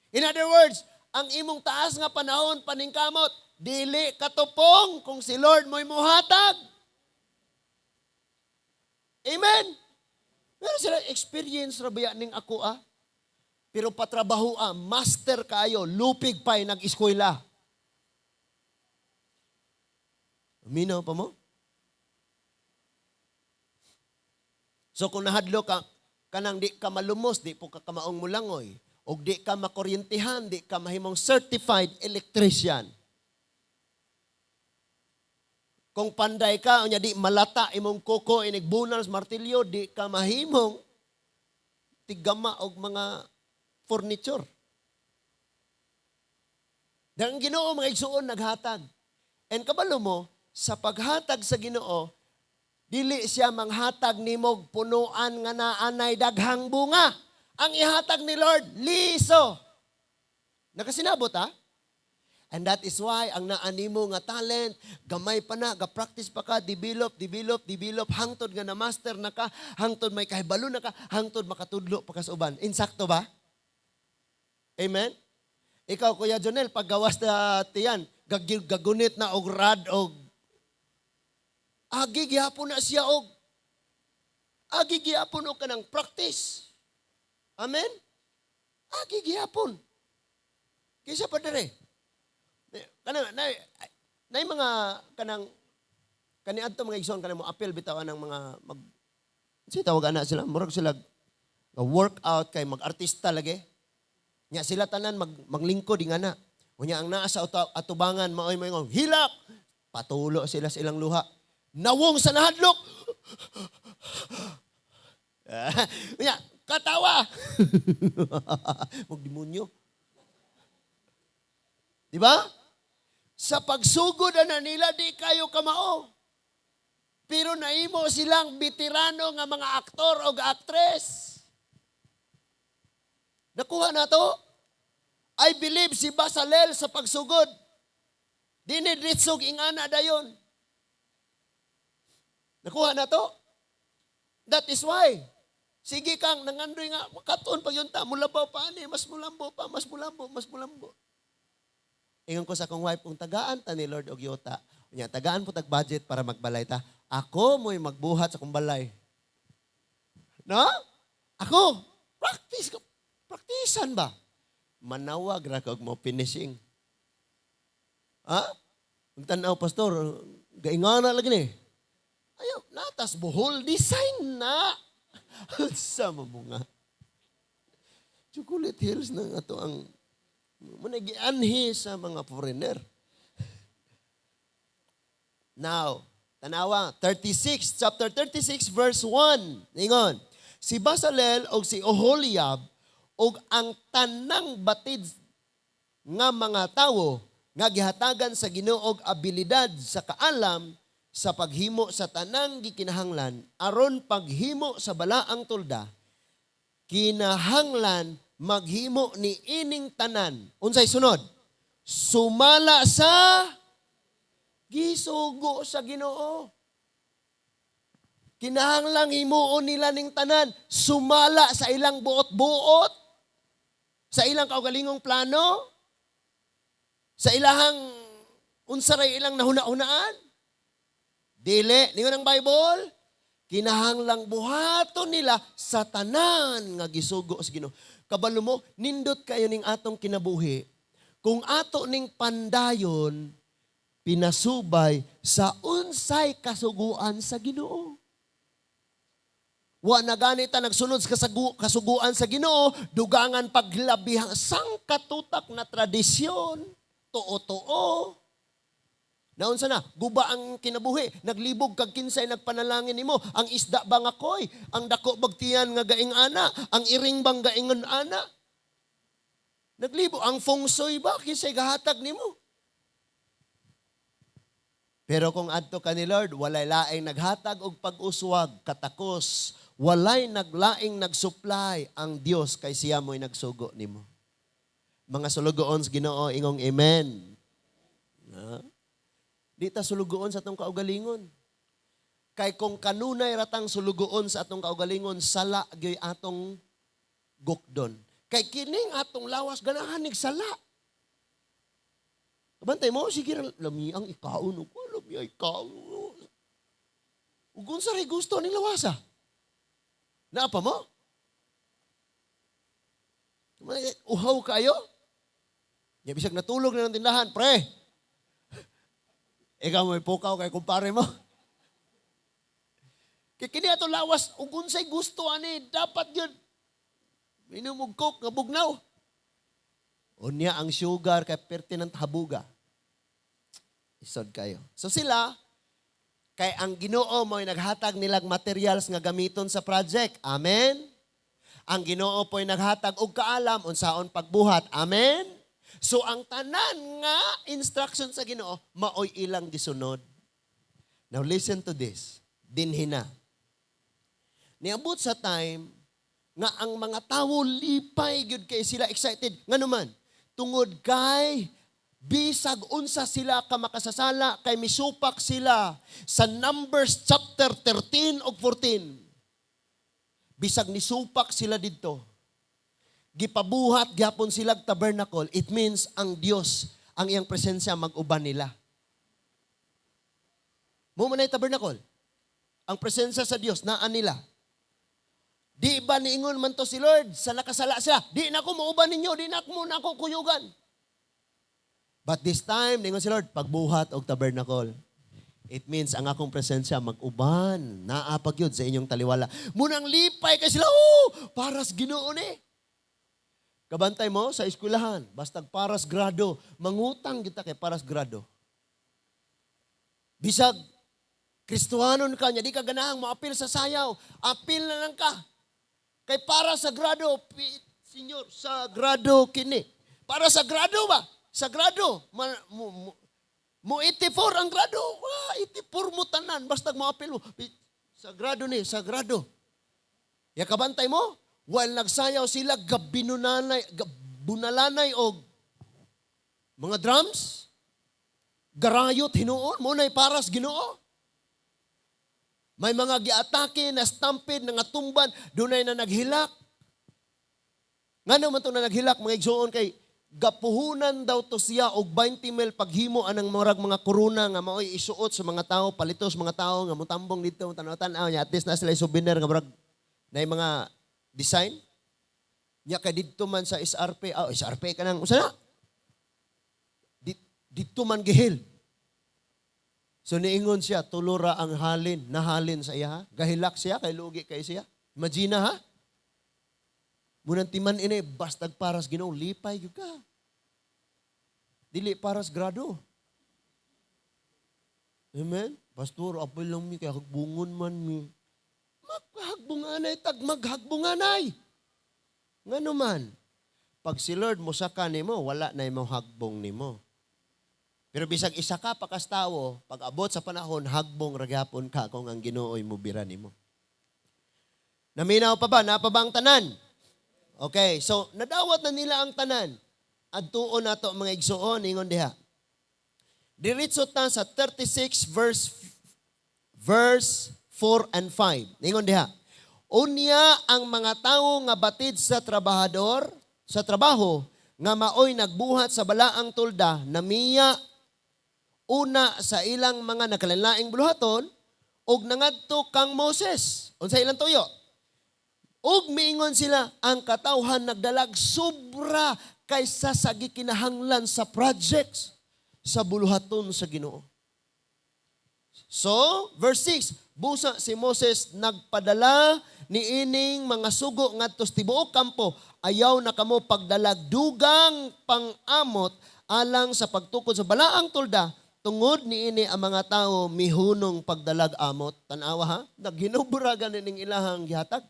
In other words, ang imong taas nga panahon paningkamot, dili katupong kung si Lord mo'y muhatag. Amen. Pero sila experience ra ba ning ako ah? Pero patrabaho ah, master kayo, lupig pa'y nag-eskwela. Minaw pa mo? So kung nahadlo ka, kanang di ka malumos, di po ka kamaong mulangoy, o di ka makuryentihan, di ka mahimong certified electrician. Kung panday ka, unya di malata imong kuko inig bunal sa martilyo, di ka mahimong tigama og mga furniture. Dahil ang Ginoo, mga igsuon, naghatag. And kabalo mo, sa paghatag sa Ginoo, dili siya manghatag nimog punuan nga naanay daghang bunga. Ang ihatag ni Lord, liso. Nakasinabot ha? And that is why ang naanimo nga talent, gamay pa na, ga-practice pa ka, develop, develop, develop, hangtod nga na master na ka, hangtod may kahibalo na ka, hangtod makatudlo pa ka sa uban. Insakto ba? Amen? Ikaw, Kuya Jonel, paggawas na tiyan, gagunit na og rad og Agi gihapon na siya og agi gihapon og kanang practice. Amen? Agi gihapon. Kaysa pa dire. Kanang na mga kanang kaniadto, mga igsoon, kanang mo apil bitaw ng mga mag si tawag ana sila, murag sila nga workout kay mag-artista lagi. Nya sila tanan maglingkod ingana. Unya ang naa sa atubangan maoy moingon, "Hilak!" Patulo sila sa ilang luha. Nawong sa nahadlok. Unya, katawa. Magdemonyo. Di ba? Sa pagsugod na nila, di kayo kamao. Pero naimo silang veterano nga mga aktor o actress. Nakuha na to? I believe si Basalel sa pagsugod. Dinidritsog ingana dayon. Nakuha na to? That is why. Sige kang nangandoy nga, katon pag yun ta, mulabaw pa ani, mas mulambo pa, mas mulambo, mas mulambo. Ingon ko sa akong wife, kung tagaan ta ni Lord og yuta, unya tagaan po tag budget para magbalay ta, ako mo'y magbuhat sa akong balay. No? Ako, practice ko. Praktisan ba? Manawag ra kog mo finishing. Ha? Ang tanaw, "Pastor, gaingana lagi ni." Ayaw, natas buhol, design na. Sama mo nga. Chocolate Hills na nga to ang muna gianhi sa mga foreigner. Now, tanawa, 36, chapter 36, verse 1. Ingon, si Basalel og si Oholiab og ang tanang batid nga mga tawo nga gihatagan sa Ginoo og abilidad sa kaalam sa paghimo sa tanang gikinahanglan aron paghimo sa balaang tolda, kinahanglan maghimo ni ining tanan. Unsay sunod? Sumala sa gisugo sa Ginoo. Kinahanglang himuon nila ning tanan sumala sa ilang buot-buot, sa ilang kaugalingong plano, sa ilahang unsa ray ilang nahuna-hunaan. Dili, ningon ang Bible, kinahanglang buhaton nila sa tanan nga gisugo sa Ginoo. Kabalo mo, nindot kayo ning atong kinabuhi kung ato ning pandayon pinasubay sa unsay kasuguan sa Ginoo. Wa na gani ta nagsunod sa kasuguan sa Ginoo, dugangan paglabihang sangkatutak na tradisyon, tuo-tuo. Naunsa na, guba ang kinabuhi, naglibog kag kinsay nagpanalangin nimo, ang isda ba nga koy, ang dako bagtiyan nga gaing ana, ang iring bang gaingon ana. Naglibo ang feng shui ba, kinsay gahatag nimo? Pero kung adto ka ni Lord, walay laing naghatag og pag-uswag, katakos, walay naglaing nagsupply ang Dios kay siya mo'y nagsugo nimo. Mga sulugoon sa Ginoo, ingong amen. Na? Di ta sulugoon sa atong kaugalingon. Kay kung kanunay ratang sulugoon sa atong kaugalingon, sala gyoy atong gukdon. Kay kining atong lawas ganahan nig sala. Bantay mo, sige, lami ang ikaon ko, lami ay ikaon. Ug unsa ray gusto ning lawasa? Naa pa mo? Uhaw kayo? Ya bisag natulog na ng tindahan, pre. Ikaw mo pukaw kay kumpare mo. Kay kini ato lawas ug unsay gusto ani dapat gyud. Minom og Coke nga bugnaw. Unya ang sugar kay pertinent habuga. Isod kayo. So sila kay ang Ginoo mo'y naghatag nilang materials nga gamiton sa project. Amen. Ang Ginoo po'y naghatag og kaalam unsaon pagbuhat. Amen. So ang tanan nga instruction sa Ginoo maoy ilang gisunod. Now listen to this. Dinhi na. Niabot sa time nga ang mga tawo lipay gyud kay sila, excited. Ngano man? Tungod kay bisag unsa sila ka makasasala kay misupak sila sa Numbers chapter 13 ug 14. Bisag nisupak sila didto, gipabuhat gyapon sila tabernacle, it means ang Dios, ang iyang presensya mag-uban nila. Mao man ay tabernacle. Ang presensya sa Dios naa nila. Di ba niingon man to si Lord sa nakasala sila, "Di na ko muuban ninyo, di na mo na ako kuyugan." But this time, niingon si Lord, "Pagbuhat og tabernacle." It means ang akong presensya mag-uban, naa pa gyud sa inyong taliwala. Munang lipay kay sila, "Oh, paras Ginoo ni." Kabantay mo sa eskwelahan, bastag paras grado, mangutang kita kay paras grado. Bisag Kristohanon ka niya, di ka ganahang moapil sa sayaw, apil na lang ka. Kay para sa grado, senyor, sa grado kini. Para sa grado ba? Sa grado. Mo 84 ang grado. Wah, 84 mo tanan. Basta moapil mo. Sa grado ni, sa grado. Ya kabantay mo, while nagsayaw sila, gabinunanay, bunalanay og mga drums, garayot hinuon, mao na'y paras Ginoo. May mga giatake na stampede na nga tumban, dunay na naghilak. Ngano man to na naghilak, mga igsuon, kay gapuhunan daw to siya og 20 mil paghimo anang murag mga korona nga maoy isuot sa mga tao, palitos mga tao nga mutambong dito, tanaw-tanaw niya, at least na sila souvenir nga murag na mga design. Nya kay didto man sa SRP, oh, SRP kanang usa na? Didto man gihil. So niingon siya, tulora ang halin, nahalin sa iya. Gahilak siya, kay lugi kay siya. Imagine ha? Munang timan ini, bastag paras Ginoo, lipay gyud ka. Dili paras grado. Amen? "Pastor, apil lang mi, kaya hagbungon man mi." Maghagbunganay, tag maghagbunganay. Ngano man, pag si Lord mosaka nimo, wala na imong hagbong nimo. Pero bisag isa ka pa kas tawo, pag abot sa panahon, hagbong ra gyapon ka kung ang Ginoo'y mubira nimo. Naminaw pa ba? Naa pa ba ang tanan? Okay, so nadawat na nila ang tanan. Adtuon nato, mga igsuon, ingon diha. Diretso ta sa 36 verse 4 and 5. Ingon diha. Unya ang mga tawo nga batid sa trabahador, sa trabaho, nga maoy nagbuhat sa balaang tulda, namiya una sa ilang mga nakalainlaing buluhaton ug nangadto kang Moses. Unsa ilang tuyo? Ug miingon sila, "Ang katawhan nagdalag sobra kaysa sa gikinahanglan sa projects sa buluhaton sa Ginoo." So, verse 6, busa si Moses nagpadala niining mga sugo ngadto sa tibuok kampo, "Ayaw na kamo pagdalag dugang pang-amot alang sa pagtukod sa balaang tulda, tungod niini ang mga tao mihunong pagdalag amot." Tanawa ha, naghinubra gani ning ilahang gihatag.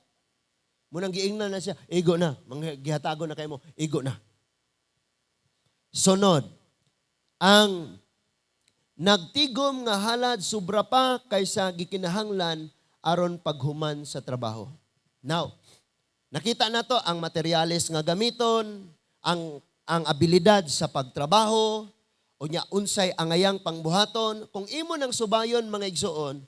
Munang giingnan na siya, "Igo na, mga gihatago na kaymo, igo na." Sunod, ang nagtigom nga halad sobra pa kaysa gikinahanglan aron paghuman sa trabaho. Now, nakita nato ang materyales nga gamiton, ang abilidad sa pagtrabaho, unya unsay angayang pangbuhaton. Kung imo nang subayon, mga igsuon,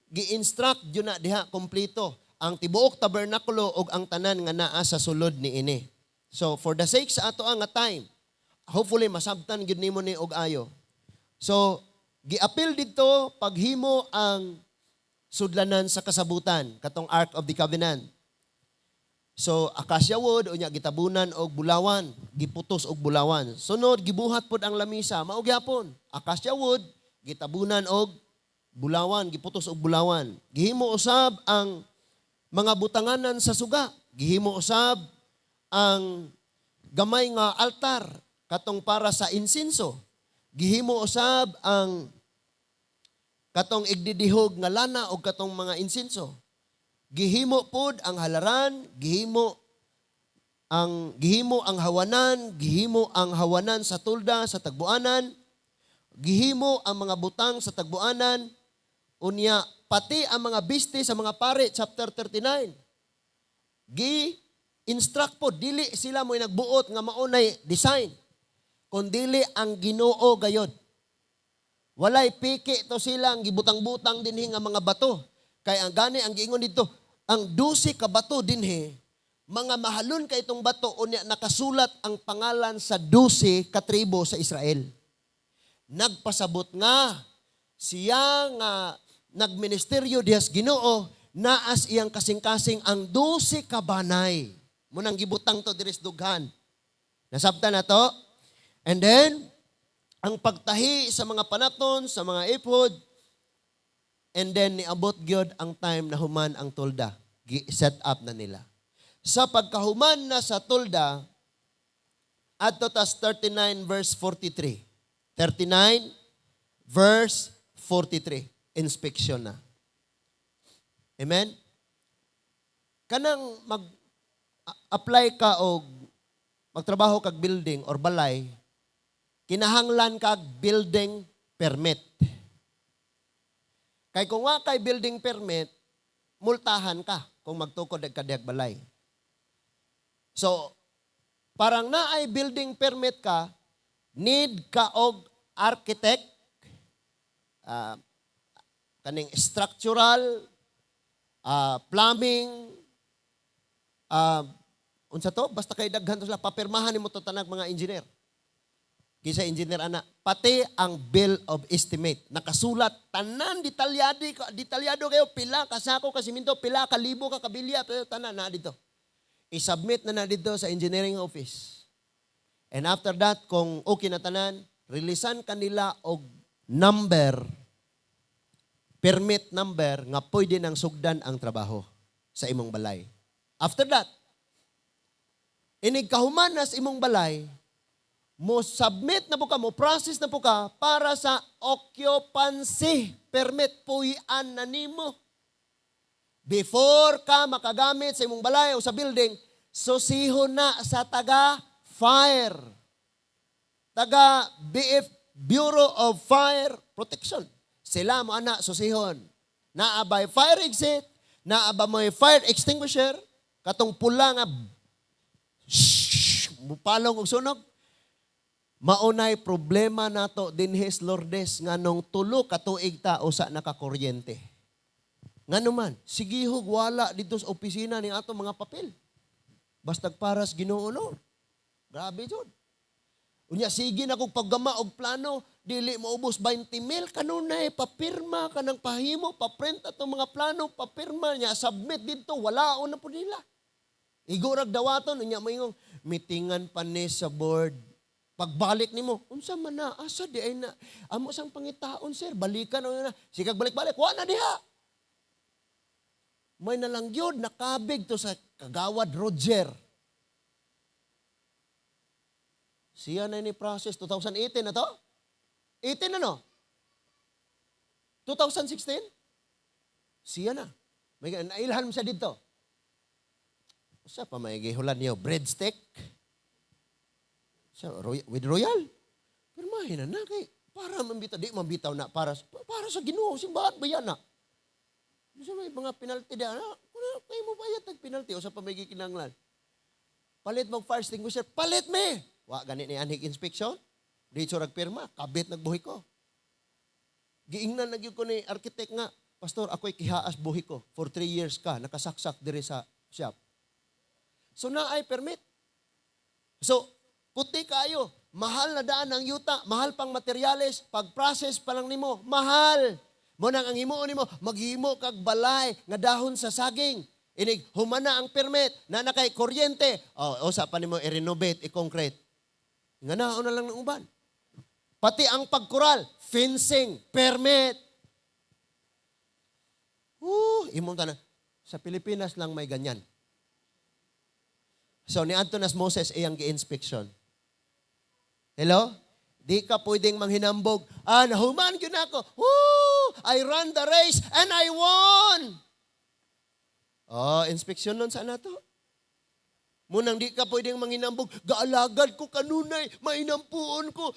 gi-instruct gyud na diha kompleto ang tibuok tabernakulo ug ang tanan nga naa sa sulod niini. So for the sake sa ato ang nga time, hopefully masabtan gyud nimo ni og ayo. So giapil didto paghimo ang sudlanan sa kasabutan, katong Ark of the Covenant. So acacia wood, unya gitabunan og bulawan, giputos og bulawan. Sunod, gibuhat pod ang lamisa, mao gyapon. Acacia wood, gitabunan og bulawan, giputos og bulawan. Gihimo usab ang mga butanganan sa suga. Gihimo usab ang gamay nga altar katong para sa insinso. Gihimo usab ang katong igdidihog nga lana o katong mga insinso. Gihimo pod ang halaran, gihimo ang hawanan, gihimo ang hawanan sa tulda sa tagbuanan, gihimo ang mga butang sa tagbuanan, unya pati ang mga biste sa mga pare, chapter 39. Gi instruct po, dili sila mo nagbuot nga maunay design, kundili ang Ginoo gayod. Walay piki to silang gibutang-butang dinhi nga mga bato. Kay ang gani ang giingon dito, ang 12 ka bato dinhi, mga mahalon kay itong bato, unya nakasulat ang pangalan sa 12 ka tribo sa Israel. Nagpasabot nga Siya nga nagministeryo dihas Ginoo, naas iyang kasing-kasing ang 12 ka banay. Munang gibutang to diri sa dughan. Nasabtan na to? And then, ang pagtahi sa mga panaton, sa mga ephod, and then niabot gyud ang time na human ang tolda. Set up na nila. Sa pagkahuman na sa tolda, adto tas 39 verse 43. 39 verse 43. Inspection na. Amen? Kanang mag-apply ka og magtrabaho kag building or balay, kinahanglan kag building permit. Kay kung wa kay building permit, multahan ka kung magtukod ka dihag balay. So, parang naay building permit ka, need ka og architect, kaning structural, plumbing, unsa to? Basta kay daghan to sila, papirmahan nimo to tanag mga engineer. Kinsa engineer ana, pati ang bill of estimate nakasulat tanan detalyado, detalyado kayo pila ka sako ka simento, pila ka libo ka kabilya, pero tanan na dito. I-submit na na dito sa engineering office. And after that, kung okay na tanan, releasean kanila og number, permit number nga pwede nang sugdan ang trabaho sa imong balay. After that, inig kahuman na sa imong balay, mo submit na po ka, mo process na po ka para sa occupancy permit, puy-an na nimo. Before ka makagamit sa imong balay o sa building, susihon na sa taga fire. Taga BF, Bureau of Fire Protection. Sila mo ana susihon. Naa bay fire exit, naa ba mo'y fire extinguisher, katong pula nga shh, mupalong og sunog. Maunay problema nato dinhi sa Lourdes nganong 3 ka tuig ta usa nakakuryente. Ngano man, sigihog wala dito sa opisina ni ato mga papel. Bastag paras Ginoo no. Grabe jud. Unya sige na kog paggama og plano, dili maubos 20 mil kanunay papirma ka ng pahimo, paprint atong mga plano, papirma niya, submit dito, wala na po nila. Igo rag dawaton, unya moingong meetingan pa ni sa board. Pagbalik nimo, unsa man na, asa di ay na, amo sang pangitaon, sir, balikan o na, sikag balik-balik, wa na diha. May nalang yun, nakabig to sa kagawad Roger. Siya na ni process, 2018 na to? 18 na no? 2016? Siya na. May nailhan mo siya dito. Usa pa may gihulan niyo, breadstick. Sa with royal. Pero mahina na kay para mambitaw, di mambitaw na para sa Ginoo simbahan ba yan na? Sa may mga penalty di na, kuna kay mo bayad tag penalty usa pa may gikinahanglan. Palit mo fire extinguisher, palit me. Wa gani ni anhig inspection. Di rag pirma, kabit nagbuhi ko. Giingnan na gyud ko ni architect nga, "Pastor, ako'y kihaas buhi ko. For 3 years ka, nakasaksak diri sa shop." So naay permit. So, puti kayo. Mahal na daan ang yuta, mahal pang materyales, pag-process pa lang nimo, mahal. Mo nang ang himuon nimo, maghimo kag balay nga dahon sa saging. Inig humana ang permit, na na kay kuryente. Oh, usa pa nimo i-renovate, i-concrete. Nga naon na lang ng uban. Pati ang pagkural, fencing, permit. Imong tanan. Sa Pilipinas lang may ganyan. So ni Antonas Moses iyang gi-inspection. Hello? Di ka pwedeng manghinambog. "Ah, nahuman gyud ako. Woo! I run the race and I won." Oh, inspection nun sa nato. Munang di ka pwedeng manghinambog. "Gaalagad ko kanunay, mainampuon ko."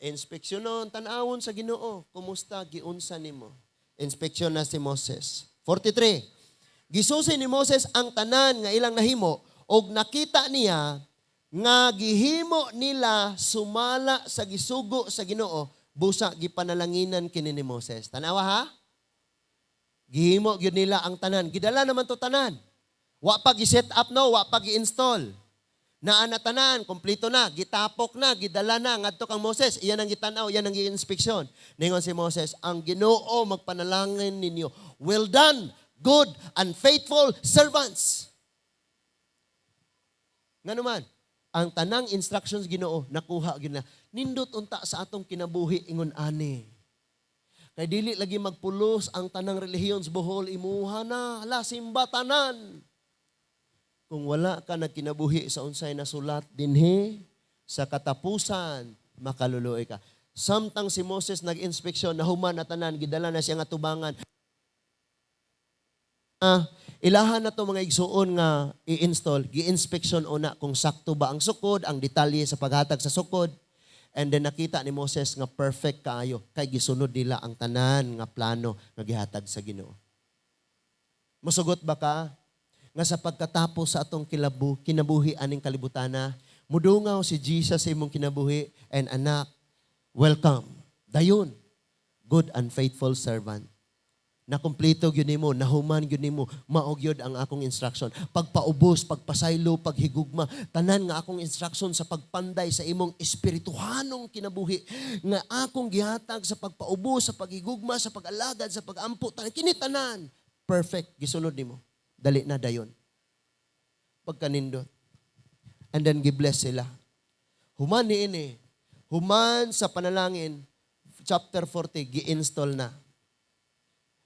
Inspection nun, tan-awon sa Ginoo. Kumusta giunsa nimo? Inspection na si Moses. 43. Gisusi ni Moses ang tanan nga ilang nahimo og nakita niya nga gihimo nila sumala sa gisugo sa Ginoo, busa gipanalanginan kini ni Moses. Tanawa ha? Gihimo gyud nila ang tanan. Gidala naman to tanan. Wa pa gi-set up no, wa pa gi-install. Naa na tanan, kompleto na, gitapok na, gidala na, ngadto kang Moses, iyan ang gitanaw, iyan ang gi-inspeksyon. Ningon si Moses, "Ang Ginoo magpanalangin ninyo. Well done, good and faithful servants." Nga naman, ang tanang instructions Ginoo nakuha gyud na. Nindot unta sa atong kinabuhi ingon ani. Kay dili lagi magpulos ang tanang relihiyon sa Bohol, imuha na, hala, simba tanan. Kung wala ka nagkinabuhi sa unsay nasulat dinhi, sa katapusan, makaluluoy ka. Samtang si Moses nag-inspeksyon, nahuman na tanan, gidala na siya nga tubangan. Ilahan na to, mga igsuon, nga i-install, gi-inspection una kung sakto ba ang sukod, ang detalye sa paghatag sa sukod. And then nakita ni Moses nga perfect kaayo kay gisunod nila ang tanan nga plano nga gihatag sa Ginoo. Musugot ba ka nga sa pagkatapos sa atong kinabuhi aning kalibutana, mudungaw si Jesus sa imong kinabuhi and, "Anak, welcome. Dayon, good and faithful servant. Nakumpleto gyud nimo, nahuman gyud nimo, mao gyud ang akong instruction. Pagpaubos, pagpasaylo, paghigugma, tanan nga akong instruction sa pagpanday sa imong espirituhanong kinabuhi nga akong gihatag sa pagpaubos, sa paghigugma, sa pag-alagad, sa pagampo, tanan kini, tanan perfect gisunod nimo. Dali na, dayon." Pagkanindot. And then gibless sila. Human ni ini, human sa panalangin, chapter 40, gi-install na.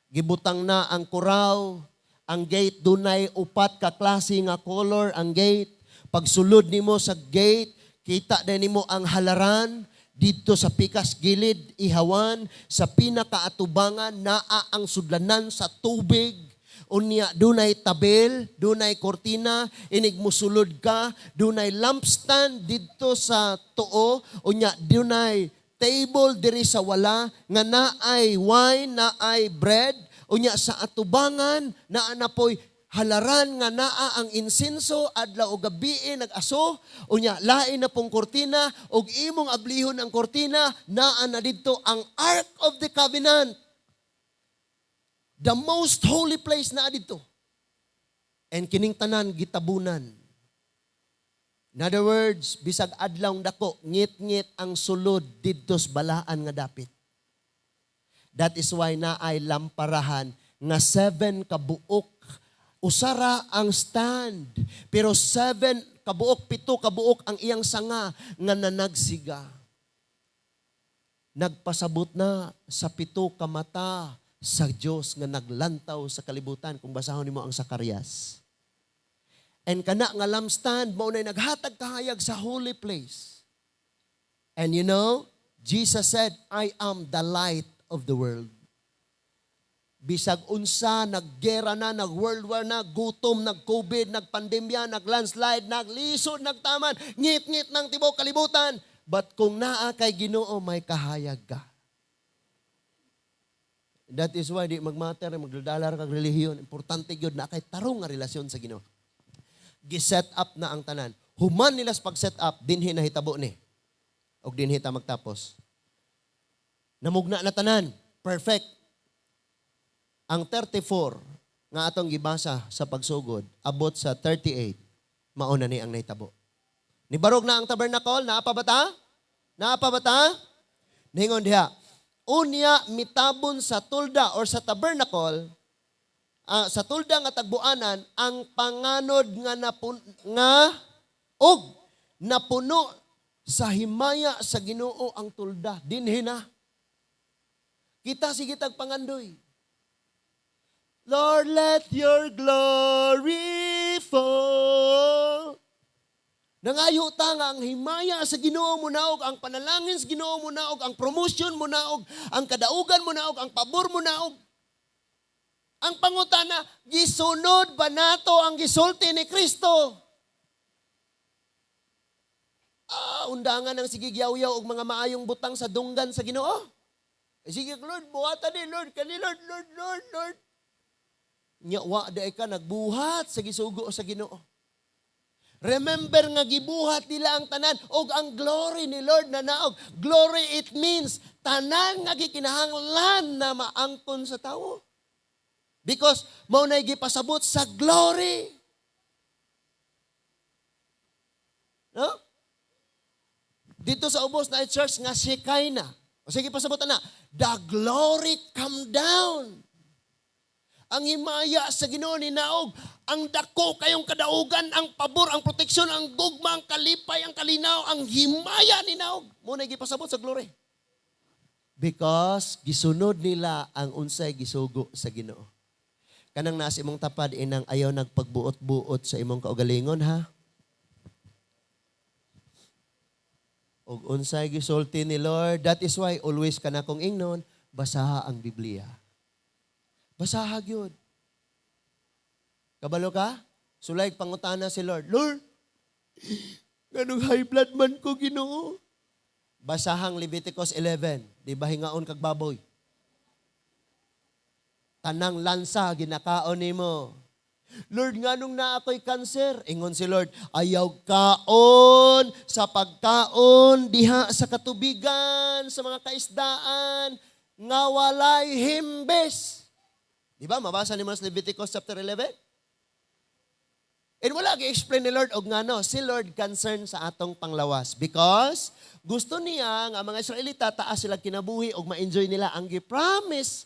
Gibutang na ang kuraw, ang gate dunay upat ka klase nga color ang gate. Pagsulod nimo sa gate, kita din nimo ang halaran didto sa pikas gilid ihawan. Sa pinakaatubangan naa ang sudlanan sa tubig. Unya dunay tabel, dunay kortina, inig musulod ka, dunay lampstand didto sa tuo, unya dunay table diri sa wala nga naay wine, naay bread, unya sa atubangan naa na poy halaran nga naa ang insenso, adlaw o gabi nag-aso, unya lain na pong kortina, ug imong ablihon ang kortina, naa na didto ang Ark of the Covenant. The most holy place naa didto. And kining tanan gitabunan. In other words, bisag adlaw dako, ngit-ngit ang sulod didto sa balaan nga dapit. That is why naay lamparahan nga seven kabuok. Usara ang stand, pero seven kabuok, pito kabuok ang iyang sanga nga nanagsiga. Nagpasabot na sa pito ka mata sa Dios nga naglantaw sa kalibutan kung basahon nimo ang Zacarias. And kana nga lampstand mao nay naghatag kahayag sa holy place. And Jesus said, "I am the light of the world." Bisag unsa, naggera na, nag-world war na, gutom, nag-COVID, nagpandemya, nag-landslide, naglisod, nagtaman, ngit-ngit ng tibok kalibutan. But kung naa kay Ginoo, may kahayag ka. That is why di magmatter, magdadalar kag relihiyon. Importante gyud na kay tarong nga relasyon sa Ginoo. Gi-set up na ang tanan. Human nila sa pag-set up, dinhi nahitabo ni. Og dinhi ta magtapos. Namugna na tanan. Perfect. Ang 34 nga atong gibasa sa pagsugod, abot sa 38, mauna ni ang nahitabo. Nibarog na ang tabernacle, naa pa ba ta? Naa pa ba ta? Ningon diha, unya mitabon sa tulda or sa tabernacle, sa tulda nga tagbuanan, ang panganod nga nga og napuno sa himaya sa Ginoo ang tulda. Dinhi na. Kita sige tag pangandoy. "Lord, let your glory fall." Nangayo ta nga ang himaya sa Ginoo munaog, ang panalangin sa Ginoo munaog, ang promotion munaog, ang kadaugan munaog, ang pabor munaog. Ang pangutana, gisunod ba nato ang gisulti ni Kristo? Undangan ng sige yaw-yaw og mga maayong butang sa dunggan sa Ginoo. Eh, sige, "Lord, buhatan ni Lord, kani Lord, Lord, Lord, Lord." Nya wa diay ka nagbuhat sa gisugo sa Ginoo. Remember nga gibuhat nila ang tanan og ang glory ni Lord na naog. Glory, it means tanan nga gikinahanglan na maangkon sa tawo. Because mao na gipasabot sa glory. No? Dito sa ubos na church nga Shekinah. O sige, pasabot na. The glory come down. Ang himaya sa Ginoo ni naog, ang dako kayong kadaugan, ang pabor, ang proteksyon, ang gugma, ang kalipay, ang kalinaw, ang himaya ni naog. Mao na gipasabot sa glory. Because gisunod nila ang unsay gisugo sa Ginoo. Kanang nasa imong tapad inang ayaw nagpagbuot-buot sa imong kaugalingon, ha. Og unsay gisulti ni Lord, that is why always kana kong ingnon, basaha ang Biblia. Basaha gyud. Kabalo ka? Sulay pangutana si Lord. "Lord, nganong high blood man ko, Ginoo?" Basahang Leviticus 11. Di ba hingaon kag baboy? Tanang lansa ginakaon nimo. "Lord, nganong naa ako'y cancer?" Ingon si Lord, "Ayaw kaon sa pagkaon diha sa katubigan, sa mga kaisdaan, nga walay himbis." Di ba? Mabasa ni sa Leviticus chapter 11? And wala gi-explain ni Lord og ngano. Si Lord concern sa atong panglawas because gusto niya nga mga Israelita taas sila kinabuhi og ma-enjoy nila ang gi-promise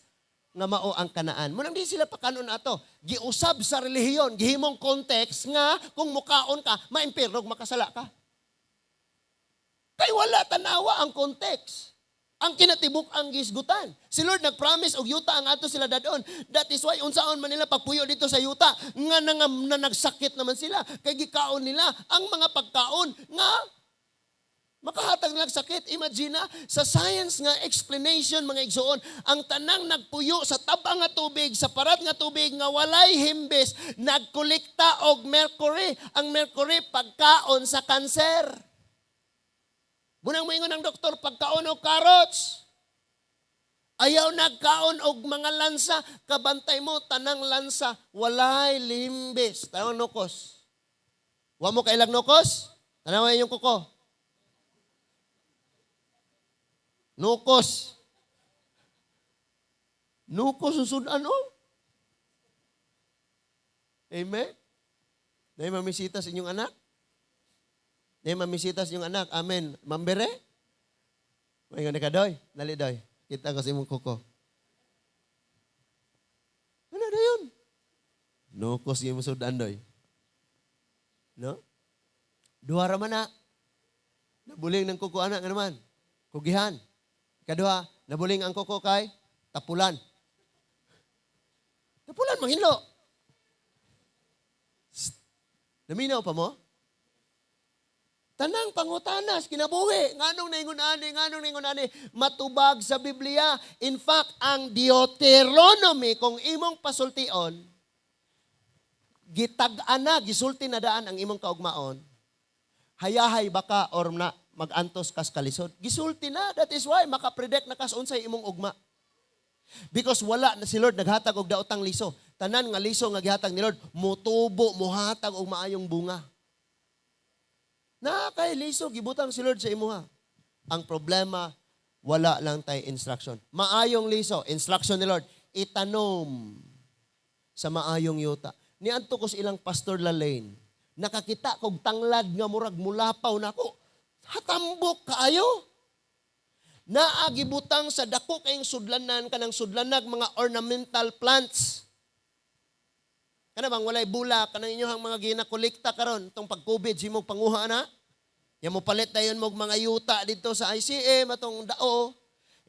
nga mao ang Kanaan. Munang di sila pakanon ato. Giusab sa relihiyon, gihimong context nga kung mukaon ka, maimpirog, makasala ka. Kay wala tanawa ang context. Ang kinatibuk ang gisgutan. Si Lord nag-promise og yuta ang ato sila dadon. That is why unsaon man nila pagpuyo dito sa yuta nga na nagsakit naman sila kay gikaon nila ang mga pagkaon nga makahatag nila sakit. Imagine na, sa science nga explanation, mga igsuon, ang tanang nagpuyo sa tabang nga tubig, sa parat nga tubig nga walay himbis, nagkolekta og mercury. Ang mercury, pagkaon sa kanser. Bunang moingon ang doktor, pagkaon og carrots. Ayaw nagkaon og mga lansa, kabantay mo, tanang lansa, walay limbis. Tanang nukos. Wa mo kailag nukos? Tanawa inyong kuko. Nukos. Nukos susudan, oh. Amen? Dahil mamisita sa inyong anak? Dahil mamisita sa inyong anak. Amen. Mambere? May nga ka, doy. Dali, doy. Kita ko sa imong kuko. Ano na yun? Nukos yung sudan, doy. No? Duha ra man na. Nabuling ng kuko anak nga naman. Kugihan. Ikaduha, nabuling ang kuko kay tapulan. Tapulan, manghinlo. Sst. Naminaw pa mo? Tanang pangutanas, kinabuhi. Nganong naingon ani, nganong naingon ani, matubag sa Biblia. In fact, ang Deuteronomy, kung imong pasultion, gitag-an na, gisulti na daan ang imong kaugmaon, hayahay baka or na magantos kas kalisod. Gisulti na. That is why makapredict na kas unsay imong ugma. Because wala na si Lord naghatag og daotang liso. Tanan nga liso nga gihatag ni Lord, mutubo, muhatag og maayong bunga. Na kay liso gibutang si Lord sa imuha. Ang problema, wala lang tay instruction. Maayong liso, instruction ni Lord, itanom sa maayong yuta. Niadto ko sa ilang Pastor Lalaine. Nakakita kog tanglad nga murag mulapaw nako. Hatambok kaayo. Naagibutang sa dako kayong sudlanan kanang sudlanag mga ornamental plants. Kana bang walay bulak kanang inyohang mga ginakolekta karon tong pag-COVID simog panguha na. Ya mo palit dayon mo mga yuta dito sa ICM atong dao.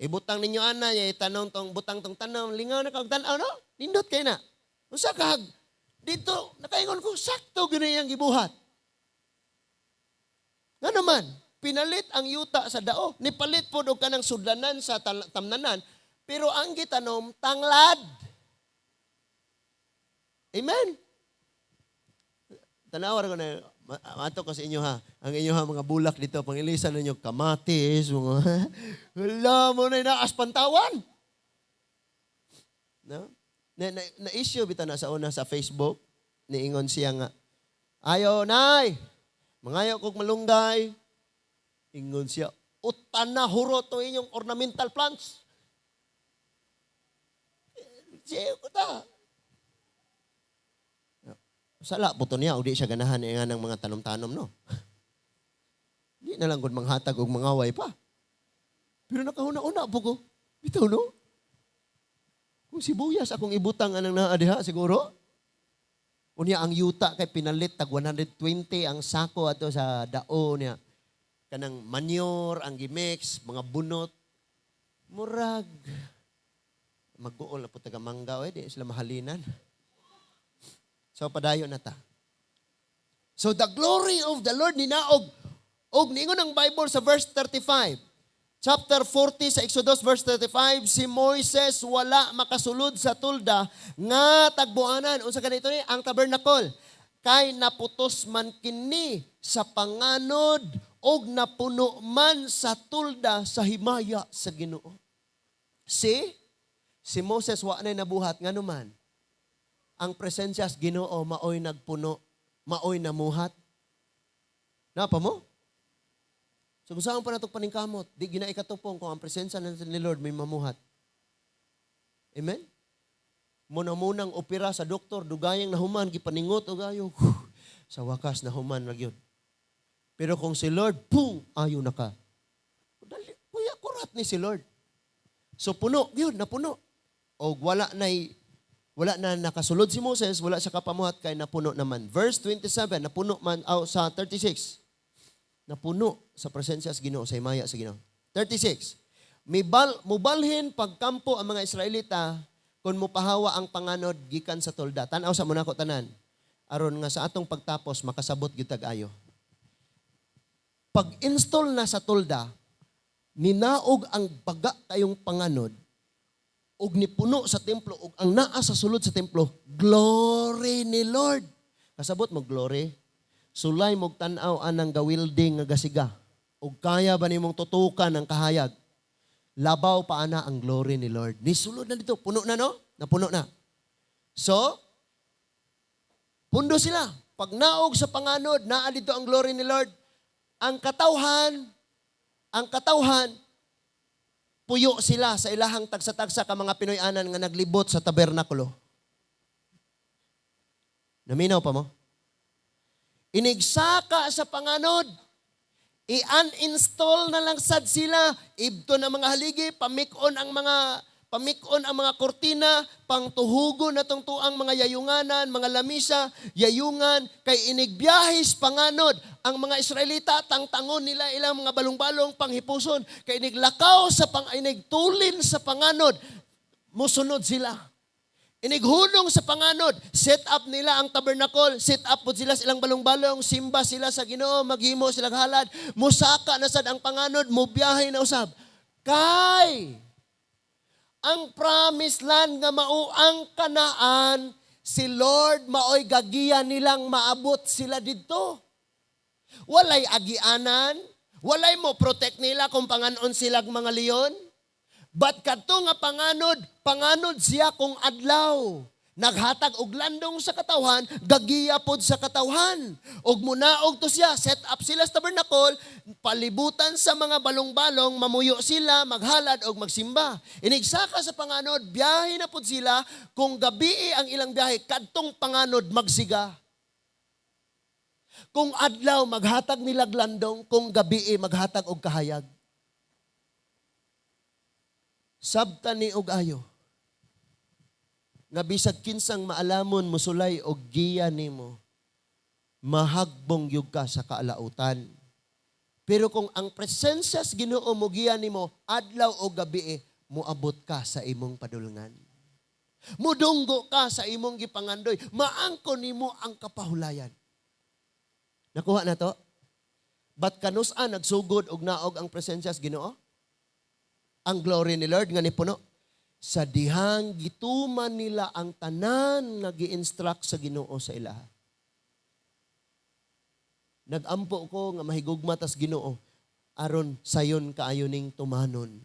Ibutang ninyo ana ya itanong tong butang tong tanom, lingaw na kag tan-aw, no? Nindot kay na. Unsa ka dito nakaingon ko, sakto gyud iyang gibuhat. Nga naman, pinalit ang yuta sa dao. Nipalit pod og kanang sudlanan sa tamnanan, pero ang gitanom tanglad. Amen. Tanawa ko na, ato ko sa inyo ha. Ang inyo ha, mga bulak dito, pangilisan ninyo, kamatis, mga, wala mo na inaas pantawan. No? Na issue bitaw na sa una sa Facebook, niingon siya nga, "Ayo, nay, mangayo kog malunggay." Ingon siya, "Utan na hurot to inyong ornamental plants." Siya ko ta. Sala po to niya, o di siya ganahan nga ng mga tanom-tanom, no? Di na lang gud manghatag og mangaway pa. Pero nakahuna-una po ko. Bitaw, no? Kung sibuyas akong ibutang anang naa diha siguro. Unya ang yuta kay pinalit tag 120 ang sako ato sa dao niya. Kanang manure ang gimix, mga bunot. Murag mag-uol na po taga mangga, oy, di sila mahalinan. So padayon na ta. So the glory of the Lord ninaog. Og niingon ang Bible sa verse 35. Chapter 40 sa Exodus verse 35, si Moises wala makasulod sa tulda nga tagbuanan. Unsa kanito ni? Ang tabernacle. Kay naputos man kini sa panganod og napuno man sa tulda sa himaya sa Ginoo. Si Moses wa na nabuhat, ngano man ang presensya sa Ginoo maoy nagpuno, maoy namuhat. Napa mo? So kung saan pa nato paningkamot, di gina ikatupong kung ang presensya ni Lord may mamuhat. Amen? Muna-munang opera sa doktor, dugayang nahuman, gipaningot og ayo. Sa wakas, nahuman ra gyud. Pero kung si Lord, pung, ayo na ka. Dali, kuya, kurat ni si Lord. So puno, yun, napuno. O wala na nakasulod si Moses, wala siya kapamuhat kay napuno naman. Verse 27, napuno man, oh, sa 36. Napuno sa presensya sa Ginoo, sa himaya sa Ginoo. 36. Mubalhin pagkampo ang mga Israelita kung mupahawa ang panganod gikan sa tolda. Tan-aw sa muna ko tanan. Aron nga sa atong pagtapos makasabot gyud tag ayo. Pag-install na sa tolda, ninaog ang baga kayong panganod ug nipuno sa templo ug ang naa sa sulod sa templo, glory ni Lord. Kasabot mo, glory? Sulay mo tan-aw anang gawilding nga gasiga. Ug kaya ba nimong tutukan ang kahayag? Labaw pa ana ang glory ni Lord. Nisulod na dito. Puno na, no? Napuno na. So, pundo sila. Pag naog sa panganod, naa dito ang glory ni Lord. Ang katawhan, puyo sila sa ilahang tagsa-tagsa ka mga Pinoy-anan nga naglibot sa tabernakulo. Naminaw pa mo? Inigsaka sa panganod, i-uninstall na lang sad sila. Ibto na mga haligi, pamikon ang mga kortina, pangtuhugo na tong tuang mga yayunganan, mga lamisa, yayungan, kay inigbiyahis panganod. Ang mga Israelita, tangtangon nila ilang mga balong-balong panghipuson, kay iniglakaw sa pang, inigtulin sa panganod, musunod sila. Inighulong sa panganod, set up nila ang tabernacle, set up po sila sa ilang balong-balong, simba sila sa Ginoo, maghimo sila halad, musaka na sad ang panganod, mubiyahe na usab. Kay ang promised land nga mao ang Kanaan, si Lord maoy gagiya nilang maabot sila didto. Walay agianan, walay mo protect nila kung panganon silag mga leon. But kadto nga panganod, panganod siya kung adlaw. Naghatag og landong sa katawhan, gagiya pod sa katawhan. Og munaog to siya, set up sila sa tabernacle, palibutan sa mga balong-balong, mamuyo sila, maghalad og magsimba. Inigsaka sa panganod, biyahe na pod sila, kung gabii ang ilang biyahe, kadtong panganod magsiga. Kung adlaw maghatag nilag landong, kung gabii maghatag og kahayag. Sabta ni og ayo nga bisag kinsang maalamon mosulay og giya nimo, mahagbong gyud ka sa kaalautan. Pero kung ang presensya sa Ginoo mo giya nimo adlaw o gabi, moabot ka sa imong padulngan. Mudunggo ka sa imong gipangandoy, maangko nimo ang kapahulayan. Nakuha na to? But kanusa nagsugod og naog ang presensya sa Ginoo? Ang glory ni Lord nga nipuno sa dihang gituman nila ang tanan nga gi-instruct sa Ginoo sa ilaha. Nagampo ko nga mahigugma tas Ginoo aron sayon kaayo ning tumanon.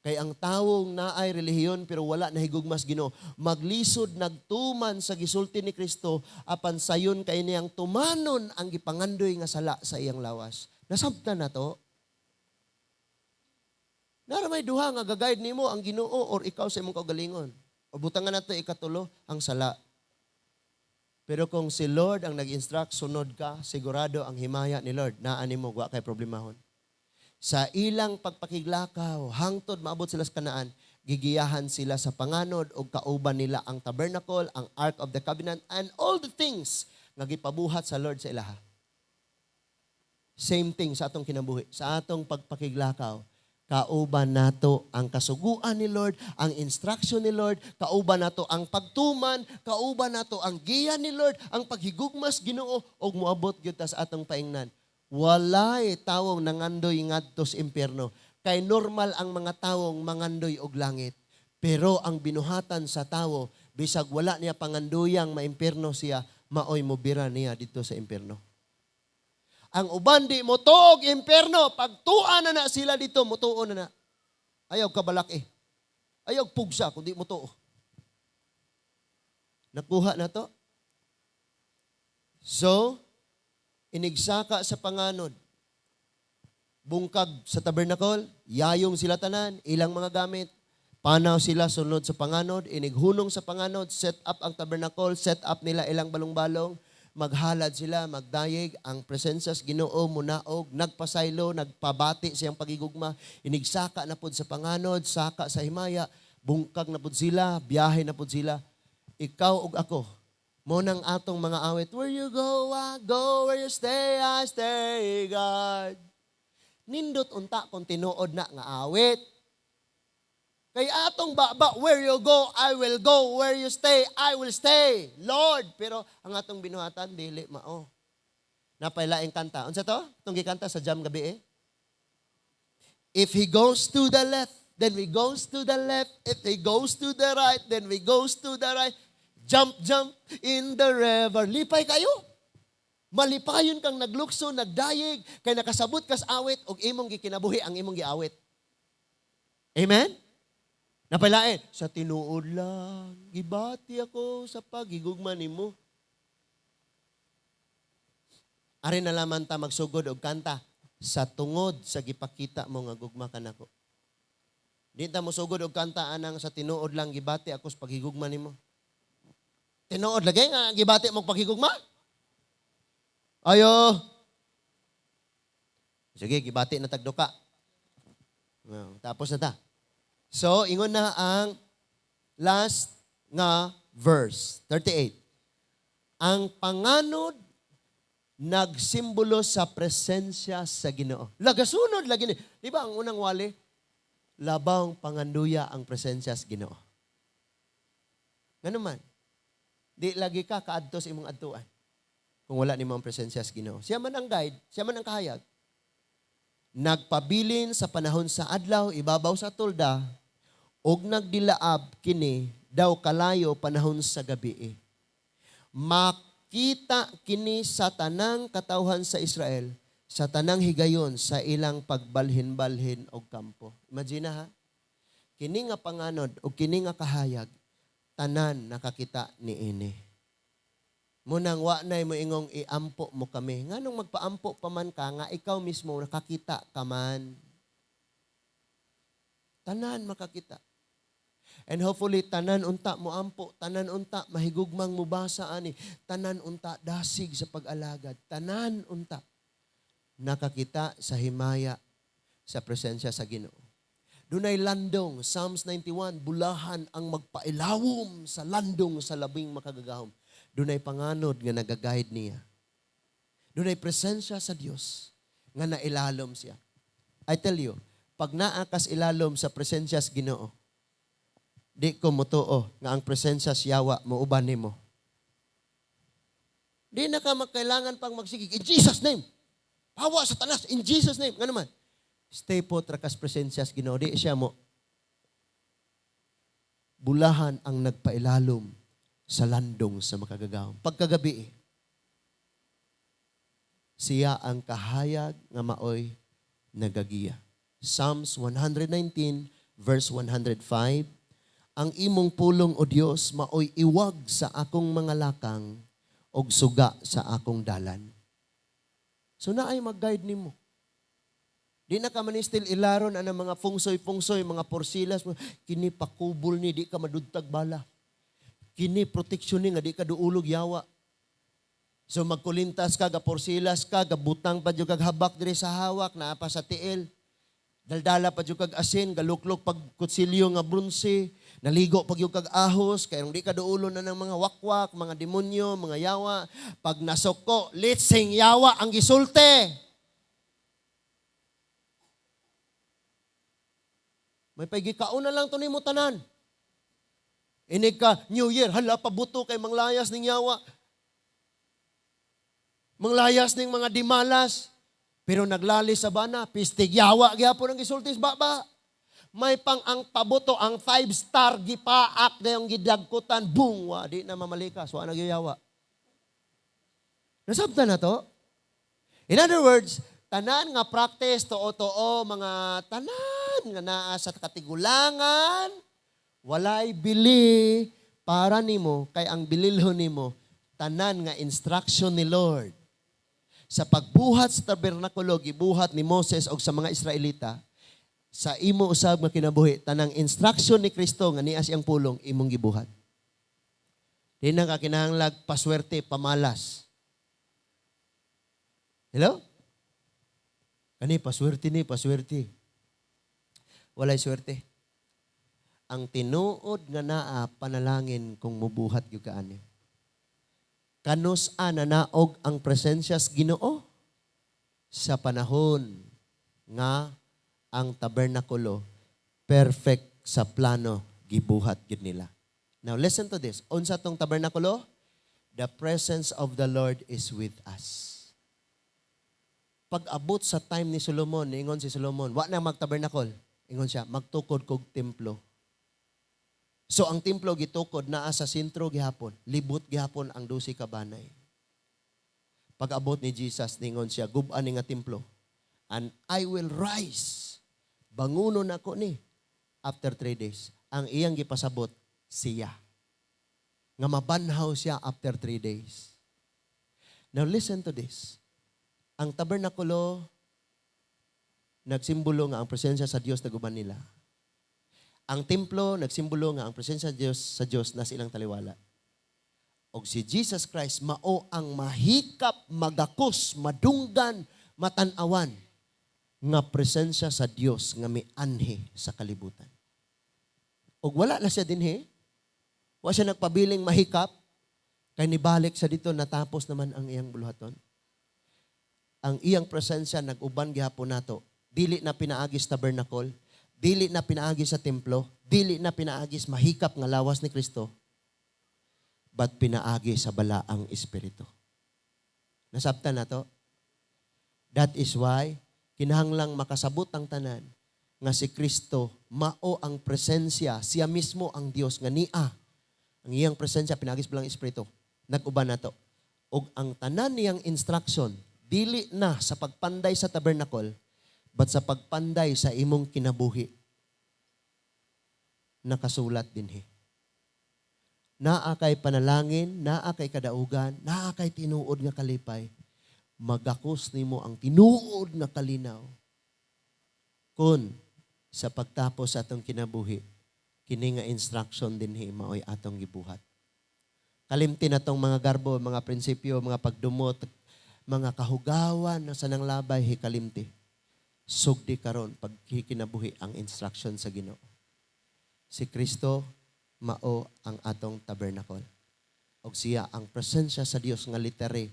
Kay ang tawong naay relihiyon pero wala nahigugma sa Ginoo, maglisod nagtuman sa gisulti ni Kristo apan sayon kay niyang tumanon ang gipangandoy nga sala sa iyang lawas. Nasabtan na to? Nara may duha nga gagayad nimo, ang Ginoo or ikaw sa imong kaugalingon. O butangan nato ikatulo, ang sala. Pero kung si Lord ang nag-instruct, sunod ka, sigurado ang himaya ni Lord, naa nimo, wa kay problemahon. Sa ilang pagpakiglakaw, hangtod maabot sila sa Kanaan, gigiyahan sila sa panganod og kauban nila ang tabernacle, ang Ark of the Covenant, and all the things nga gipabuhat sa Lord sa ilaha. Same thing sa atong kinabuhi, sa atong pagpakiglakaw, kauban nato ang kasuguan ni Lord, ang instruction ni Lord, kauban nato ang pagtuman, kauban nato ang giya ni Lord, ang paghigugmas Ginoo ug moabot gyud ta sa atong paingnan. Walay tawong nangandoy ngadto sa impyerno. Kay normal ang mga tawong mangandoy og langit. Pero ang binuhatan sa tawo, bisag wala niya panganduyang maimpierno siya, maoy mobira niya dito sa impyerno. Ang uban di mo tuog impyerno, pagtua na na sila dito, mutuo na na. Ayaw kabalak eh. Ayaw pugsa kung di mo tuo. Nakuha na to? So, inigsaka sa panganod, bungkag sa tabernacle, yayong sila tanan, ilang mga gamit, panaw sila sunod sa panganod, inighunong sa panganod, set up ang tabernacle, set up nila ilang balong-balong, maghalad sila, magdayeg, ang presensya sa Ginoo munaog, nagpasaylo, nagpabati siyang pagigugma, inigsaka na pud sa panganod, saka sa himaya, bungkag na pud sila, biyahe na pud sila. Ikaw ug ako, mo nang atong mga awit, "Where you go, I go, where you stay, I stay, God." Nindot unta kung tinuod na nga awit. Kay atong baba, "Where you go, I will go. Where you stay, I will stay. Lord." Pero ang atong binuhatan, dili mao. Napailaing kanta. Unsa to? Itong gikanta sa jam gabi eh. "If he goes to the left, then we goes to the left. If he goes to the right, then we goes to the right. Jump, jump in the river." Lipay kayo. Malipayon kang naglukso, nagdayeg, kay nakasabot kas awit, og imong gikinabuhi ang imong giawit. Amen? Napailain, "Sa tinuod lang, gibati ako sa paghigugma nimo." Ari na laman ta magsugod og kanta, "Sa tungod sa gipakita mo nga gugma kanako." Di ta mosugod og kanta anang "Sa tinuod lang gibati ako sa paghigugma nimo." Tinuod lagi nga gibati mo paghigugma? Ayo. Sige, gibati na tagduka. Well, tapos na ta. So, ingon na ang last nga verse, 38. Ang panganod nagsimbolo sa presensya sa Ginoo. Lagasunod lagi ni. Di ba ang unang wali? Labang panganduya ang presensya sa Ginoo. Ngano man, di lagi ka kaadto sa imong adtuan kung wala nimo ang presensya sa Ginoo. Siya man ang guide, siya man ang kahayag. Nagpabilin sa panahon sa adlaw ibabaw sa tolda ug nagdilaab kini daw kalayo panahon sa gabi. Makita kini sa tanang katawhan sa Israel sa tanang higayon sa ilang pagbalhin-balhin og kampo. Imagine ha. Kini nga panganod o kini nga kahayag, tanan nakakita niini. Munang wa nay mo ingong iampo mo kami. Nganong magpaampo pa man ka nga ikaw mismo nakakita ka man? Tanan makakita. And hopefully, tanan unta mo ampo, tanan unta mahigugmang mubasa ani, tanan unta dasig sa pag-alagad, tanan unta nakakita sa himaya sa presensya sa Ginoo. Dunay landong, Psalms 91, bulahan ang magpailawom sa landong sa Labing Makagagahom. Dunay panganod nga nagaguide niya. Dunay presensya sa Dios nga nailalom siya. I tell you, pag naa kas ilalom sa presensya sa Ginoo, di ko motuo nga ang presensya sa yawa muuban nimo. Di na ka magkailangan pang magsigig. "In Jesus' name. Hawa, Satanas, in Jesus' name." Nga naman, stay put ra kas presensya sa Ginoo. Di siya mo. Bulahan ang nagpailalom sa landong sa Makagagahom. Pagkagabi, siya ang kahayag nga maoy nagagiya. Psalms 119 verse 105, "Ang imong pulong, O Dios, maoy iwag sa akong mga lakang og suga sa akong dalan." So naay mag-guide nimo. Di na ka manistil ilaron ang mga fungsoy-fungsoy, mga porsilas. Kini pakubol ni, di ka madudtag bala. Kini proteksyon ni nga di ka duulog yawa. So magkulintas ka, gaporsilas ka, gabutang pa jud kag habak diri sa hawak, naa pa sa tiil. Daldala pa jud kag asin, galuklok pag kutsilyo nga brunse, naligo pag jud kag ahos, kay di ka duulon na ng mga wakwak, mga demonyo, mga yawa. Pag nasuko, litsing yawa ang gisulte. May pagikaon na lang to nimo tanan. Inig ka, New Year, hala, pabuto kay manglayas ning yawa. Manglayas ning mga dimalas. Pero naglalis sa bana, pistig yawa gyapon ang gisulti sa baba. May pang ang pabuto, ang 5 star gipaak na yung gidagkutan, bung, wa, di na mamalikas, wa na yawa. Nasabtan na to? In other words, tanan nga practice, too-too, mga tanan nga naa sa katigulangan, walay bili para nimo, kay ang bililhon nimo, tanan nga instruction ni Lord. Sa pagbuhat sa tabernakulo, gibuhat ni Moses og sa mga Israelita, sa imo usab nga kinabuhi, tanang instruction ni Kristo nga niya siyang pulong, imong gibuhat. Di na ka kinahanglag paswerte, pamalas. Hello? Kani, paswerte ni, paswerte. Walay swerte. Ang tinuod nga naa panalangin kung mubuhat gyud ka ani. Kanus-a nanaog ang presensya sa Ginoo? Sa panahon nga ang tabernakulo perfect sa plano gibuhat gyud nila. Now listen to this. Unsa tong tabernakulo? The presence of the Lord is with us. Pag abot sa time ni Solomon, niingon si Solomon, wa na magtabernacle. Ingon siya, magtukod kog templo. So ang templo gitukod naa sa sentro gihapon, libot gihapon ang 12 ka banay. Pag abot ni Jesus, ningon siya, "Gub-a ni nga templo. And I will rise. Bangunon ako ni after 3 days." Ang iyang gipasabot, siya. Nga mabanhaw siya after 3 days. Now listen to this. Ang tabernakulo, nagsimbolo nga ang presensya sa Dios naguban nila. Ang templo, nagsimbolo nga ang presensya sa Dios nasa ilang taliwala. Og si Jesus Christ mao ang mahikap, magakos, madunggan, matanawan nga presensya sa Dios nga mianhi sa kalibutan. Og wala na siya dinhi. Wa siya nagpabiling mahikap kay nibalik sa dito, natapos naman ang iyang buluhaton. Ang iyang presensya nag-uban gihapon nato. Dili na pinaagi sa tabernacle, dili na pinaagi sa templo, dili na pinaagi sa mahikap nga lawas ni Kristo, but pinaagi sa balaang espiritu. Nasabtan na to? That is why kinahanglang makasabot ang tanan nga si Kristo mao ang presensya, siya mismo ang Dios nga niya. Ang iyang presensya pinaagi sa balaang espiritu nag-uban nato. Og ang tanan niyang instruction dili na sa pagpanday sa tabernacle, but sa pagpanday sa imong kinabuhi nakasulat dinhi. Naa kay panalangin, naa kay kadaugan, naa kay tinuod nga kalipay. Magakos nimo ang tinuod nga kalinaw. Kung sa pagtapos sa atong kinabuhi, kini nga instruction dinhi maoy atong gibuhat. Kalimti na tong mga garbo, mga prinsipyo, mga pagdumot, mga kahugawan na sa nang labay, hikalimti. Sugdi karon pagkikinabuhi ang instruction sa Ginoo. Si Kristo mao ang atong tabernacle. Og siya ang presensya sa Dios nga literally,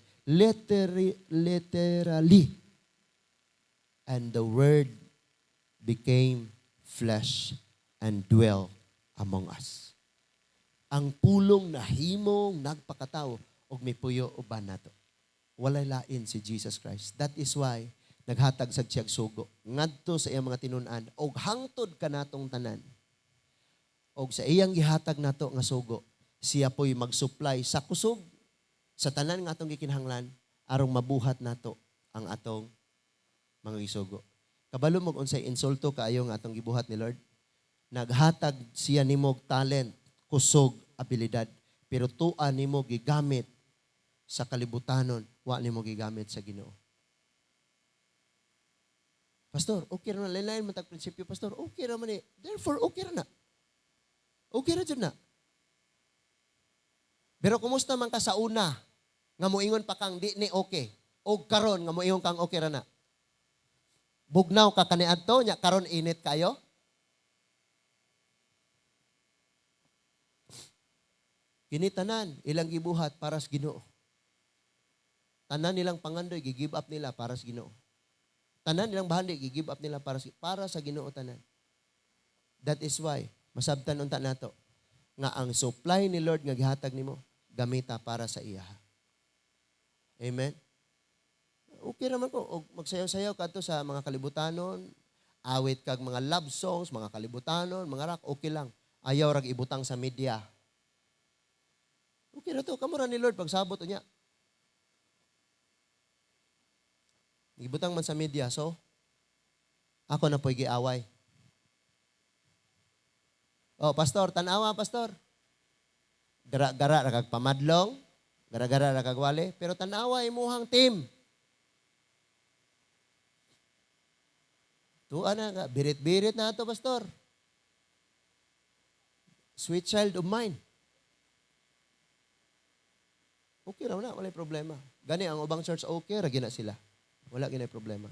literally. And the Word became flesh and dwell among us. Ang pulong nahimong nagpakatao og mipuyo uban nato. Walay lain si Jesus Christ. That is why naghatag sa siyag sugo ngadto sa iyang mga tinun-an og hangtod kanatong tanan. Og sa iyang gihatag nato nga sugo, siya po'y mag-supply sa kusog sa tanan nga atong gikinahanglan aron mabuhat nato ang atong mga isugo. Kabalo mo unsay insulto kaayo nga atong gibuhat ni Lord? Naghatag siya nimo og talent, kusog, abilidad, pero tua nimo gigamit sa kalibutanon, wa nimo gigamit sa Ginoo. "Pastor, okay ra na lain man tag prinsipyo, Pastor. Okay ra man eh." Therefore, okay ra na. Okay ra jud na. Pero kumusta man ka sa una Nga moingon pa kang di ni okay. Og karon nga moingon kang okay ra na. Bugnaw ka kaniadto nya karon init kayo. Kini tanan ilang gibuhat para sa Ginoo. Tanan nilang pangandoy gi-give up nila para sa Ginoo. Tanan nilang bahandi gi-give up nila para sa Ginoo tanan. That is why masabtan unta nato nga ang supply ni Lord nga gihatag nimo gamita para sa iya. Amen. Okay raman ko og magsayaw-sayaw kadto sa mga kalibutanon, awit kag mga love songs, mga kalibutanon, mga rock, okay lang. Ayaw rag ibutang sa media. Okay ra to, kamo ra ni Lord pagsabot unya. Ibutang man sa media, so ako na po'y giaway. Oh, pastor, tanawa, pastor. Gara-gara ra kag pamadlong, gara-gara ra kag wali, pero tanawa imuhang team. Tuwa na ka, birit-birit na ato, pastor. Sweet child of mine. Okay raw na, walay problema. Gani, ang ubang church, okay, ra gina sila. Wala ginay problema.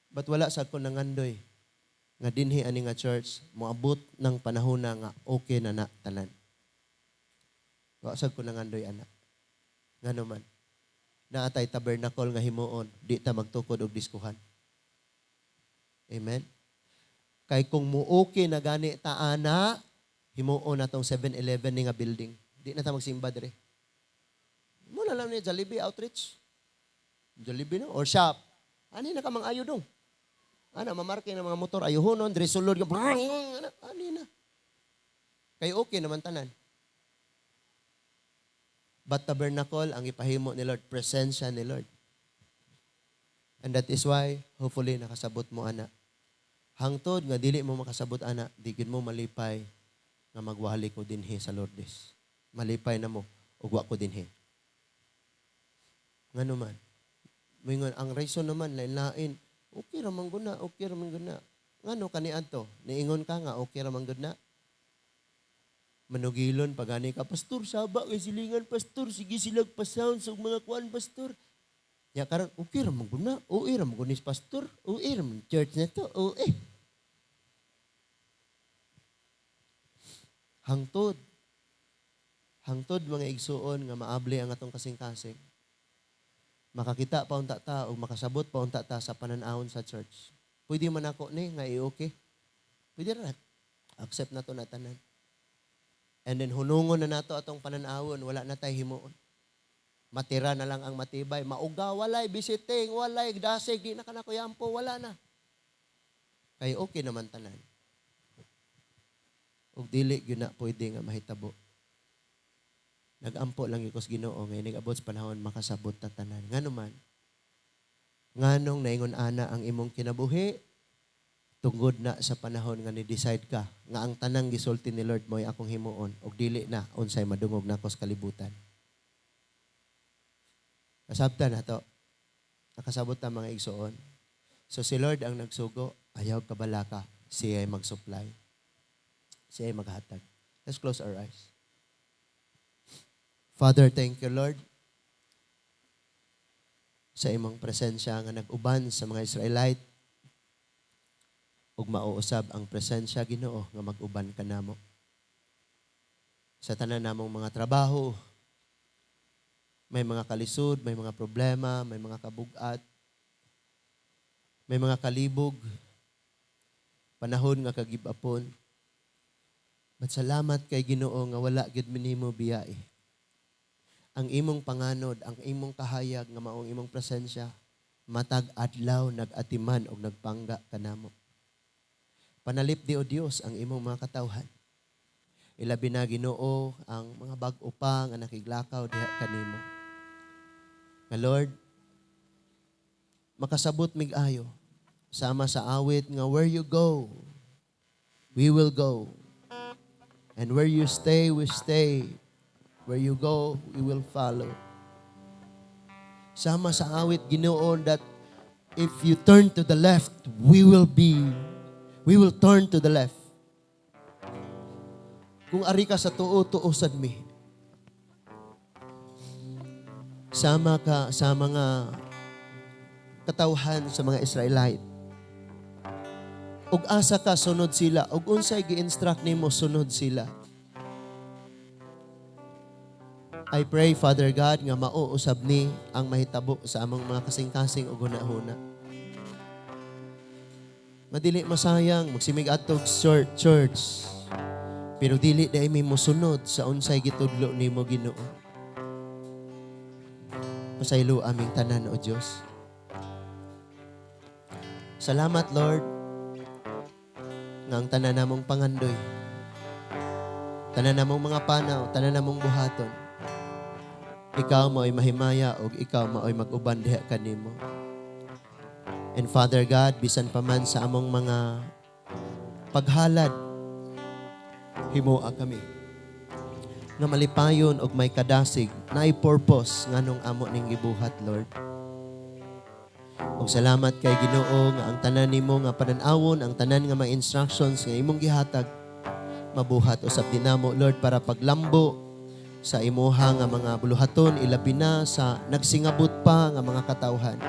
But wala sa ko nangandoy nga dinhi ani nga church moabot ng panahon na nga okay na na tanan. Wa sad ko nangandoy ana. Ngano man, naatay tabernacle nga himuon, di ta magtukod og diskuhan. Amen. Kay kung mo-okay na gani ta ana, himuon na tong 7-Eleven ni nga building. Di na ta magsimba dire. Mo na lang ni Jollibee outreach. Jollibee no or shop. Ani na ka mang ayo dong. Ana mamarke ng mga motor ayuhonon dire sulod ka. Ana ani na. Kay okay naman tanan. But tabernacle ang ipahimo ni Lord, presensya ni Lord. And that is why, hopefully, nakasabot mo, ana. Hangtod nga dili mo makasabot, ana, di gid mo malipay nga magwali ko dinhi sa Lourdes. Malipay na mo, ug wa ko dinhi. Ngano man? Moingon, ang reason naman, lain-lain, okay ra man guna, okay ra man guna. Ngano kaniadto? Niingon ka nga, okay ra man gud na. Manugilon, pagani ka, "Pastor, saba kay silingan, pastor, sige silag pa-sound sa mga kuan, pastor." Ya karon okay ra man gud na, okay ra man gud ni pastor, okay ra man church na to, okay. Hangtod. Hangtod mga igsuon nga maabli ang atong kasing-kasing. Makakita pa unta ta o makasabot pa unta ta sa panan-awon sa church. Pwede man ako ni nga i-okay. Pwede ra. Accept na to na tanan. And then hunungon na nato atong panan-awon, wala na tay himuon. Matira na lang ang matibay. Mauga, walay visiting, walay dasig, di na ka na kuyampo, wala na. Kay okay naman tanan. Ug dili gyud na pwede nga mahitabo. Nagampo lang gyud ko sa Ginoo nga inig abot sa panahon makasabot ta tanan. Ngano man? Nganong naingon ana ang imong kinabuhi? Tungod na sa panahon nga ni-decide ka nga ang tanang gisulti ni Lord mo'y akong himuon ug dili na unsay madungog nako sa kalibutan. Kasabtan na to. Nakasabot ta mga igsuon. So si Lord ang nagsugo, ayaw kabalaka, siya ay mag-supply. Siya ay maghatag. Let's close our eyes. Father, thank you, Lord, sa imong presensya nga nag-uban sa mga Israelite ug mauusab ang presensya, Ginoo, nga mag-uban ka namo. Sa tanan namong mga trabaho, may mga kalisod, may mga problema, may mga kabugat, may mga kalibog, panahon nga kagibapon. But salamat kay Ginoo nga wala gyud minimo biyai. Ang imong panganod, ang imong kahayag nga maong imong presensya, matag adlaw nag-atiman og nagpangga kanamo. Panalipdi o Dios ang imong mga katawhan. Ilabi na, Ginoo, ang mga bag-o pa nga nakiglakaw diha kanimo. Nga Lord, makasabot mig-ayo sama sa awit nga where you go, we will go. And where you stay, we stay. Where you go, we will follow. Sama sa awit, Ginoo, that if you turn to the left, we will turn to the left. Kung ari ka sa tuo, tuo sad mi. Sama ka sa mga katawhan sa mga Israelite. Ug asa ka, sunod sila. Ug unsay gi-instruct nimo, sunod sila. I pray, Father God, nga mao usab ni ang mahitabo sa among mga kasing-kasing ug hunahuna. Madili masayang magsimig adtog church. Pero dili diay mi mosunod sa unsay gitudlo nimo, Ginoo. Pasaylo aming tanan, O Dios. Salamat, Lord, nga ang tanan namong pangandoy, tanan namong mga panaw, tanan namong buhaton, ikaw mao'y mahimaya ug ikaw mao'y mag-uban diha kanimo. And Father God, bisan pa man sa among mga paghalad, himoa kami nga malipayon og may kadasig, naay purpose nganong amo ning gibuhat, Lord. Ug salamat kay, Ginoo, nga ang tanan nimo nga panan-awon, ang tanan nga mga instructions nga imong gihatag, mabuhat usab dinamo, Lord, para paglambo sa imuha nga mga buluhaton, ilabi na sa nagsingabot pa nga mga katawhan.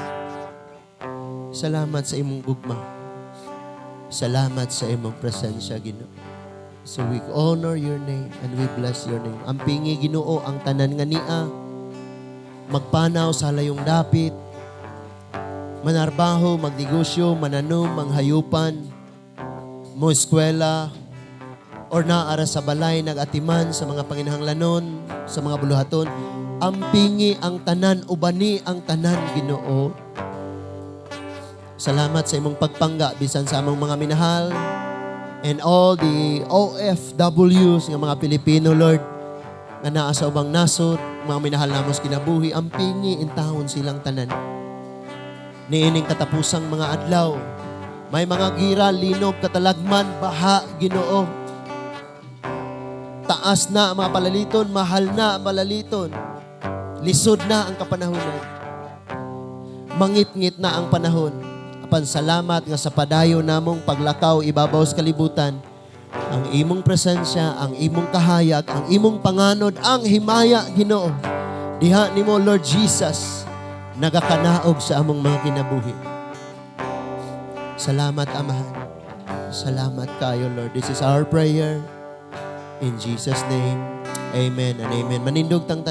Salamat sa imong gugma. Salamat sa imong presensya, Ginoo. So we honor your name and we bless your name. Ampingi, Ginoo, ang tanan nga nia magpanaw sa layong dapit, manarbaho, magnegosyo, mananom, manghayupan, mo eskwela, or naara sa balay nagatiman sa mga panginahanglanon, sa mga buluhaton. Ampingi ang tanan, ubani ang tanan, Ginoo. Salamat sa imong pagpangga bisan sa among mga minahal and all the OFWs nga mga Pilipino, Lord, nga naa sa ubang nasod, mga minahal namo sa kinabuhi, ampingi intawon silang tanan. Niining katapusang mga adlaw, may mga gira, linog, katalagman, baha, Ginoo. Taas na ang mga palaliton, mahal na ang palaliton. Lisod na ang kapanahonan. Mangitngit na ang panahon. Apan salamat nga sa padayon namong paglakaw ibabaw sa kalibutan, ang imong presensya, ang imong kahayag, ang imong panganod, ang himaya, Ginoo, diha nimo, Lord Jesus, nagakanaog sa among mga kinabuhi. Salamat, Amahan. Salamat kayo, Lord. This is our prayer. In Jesus' name, amen and amen. Manindog tang tanan.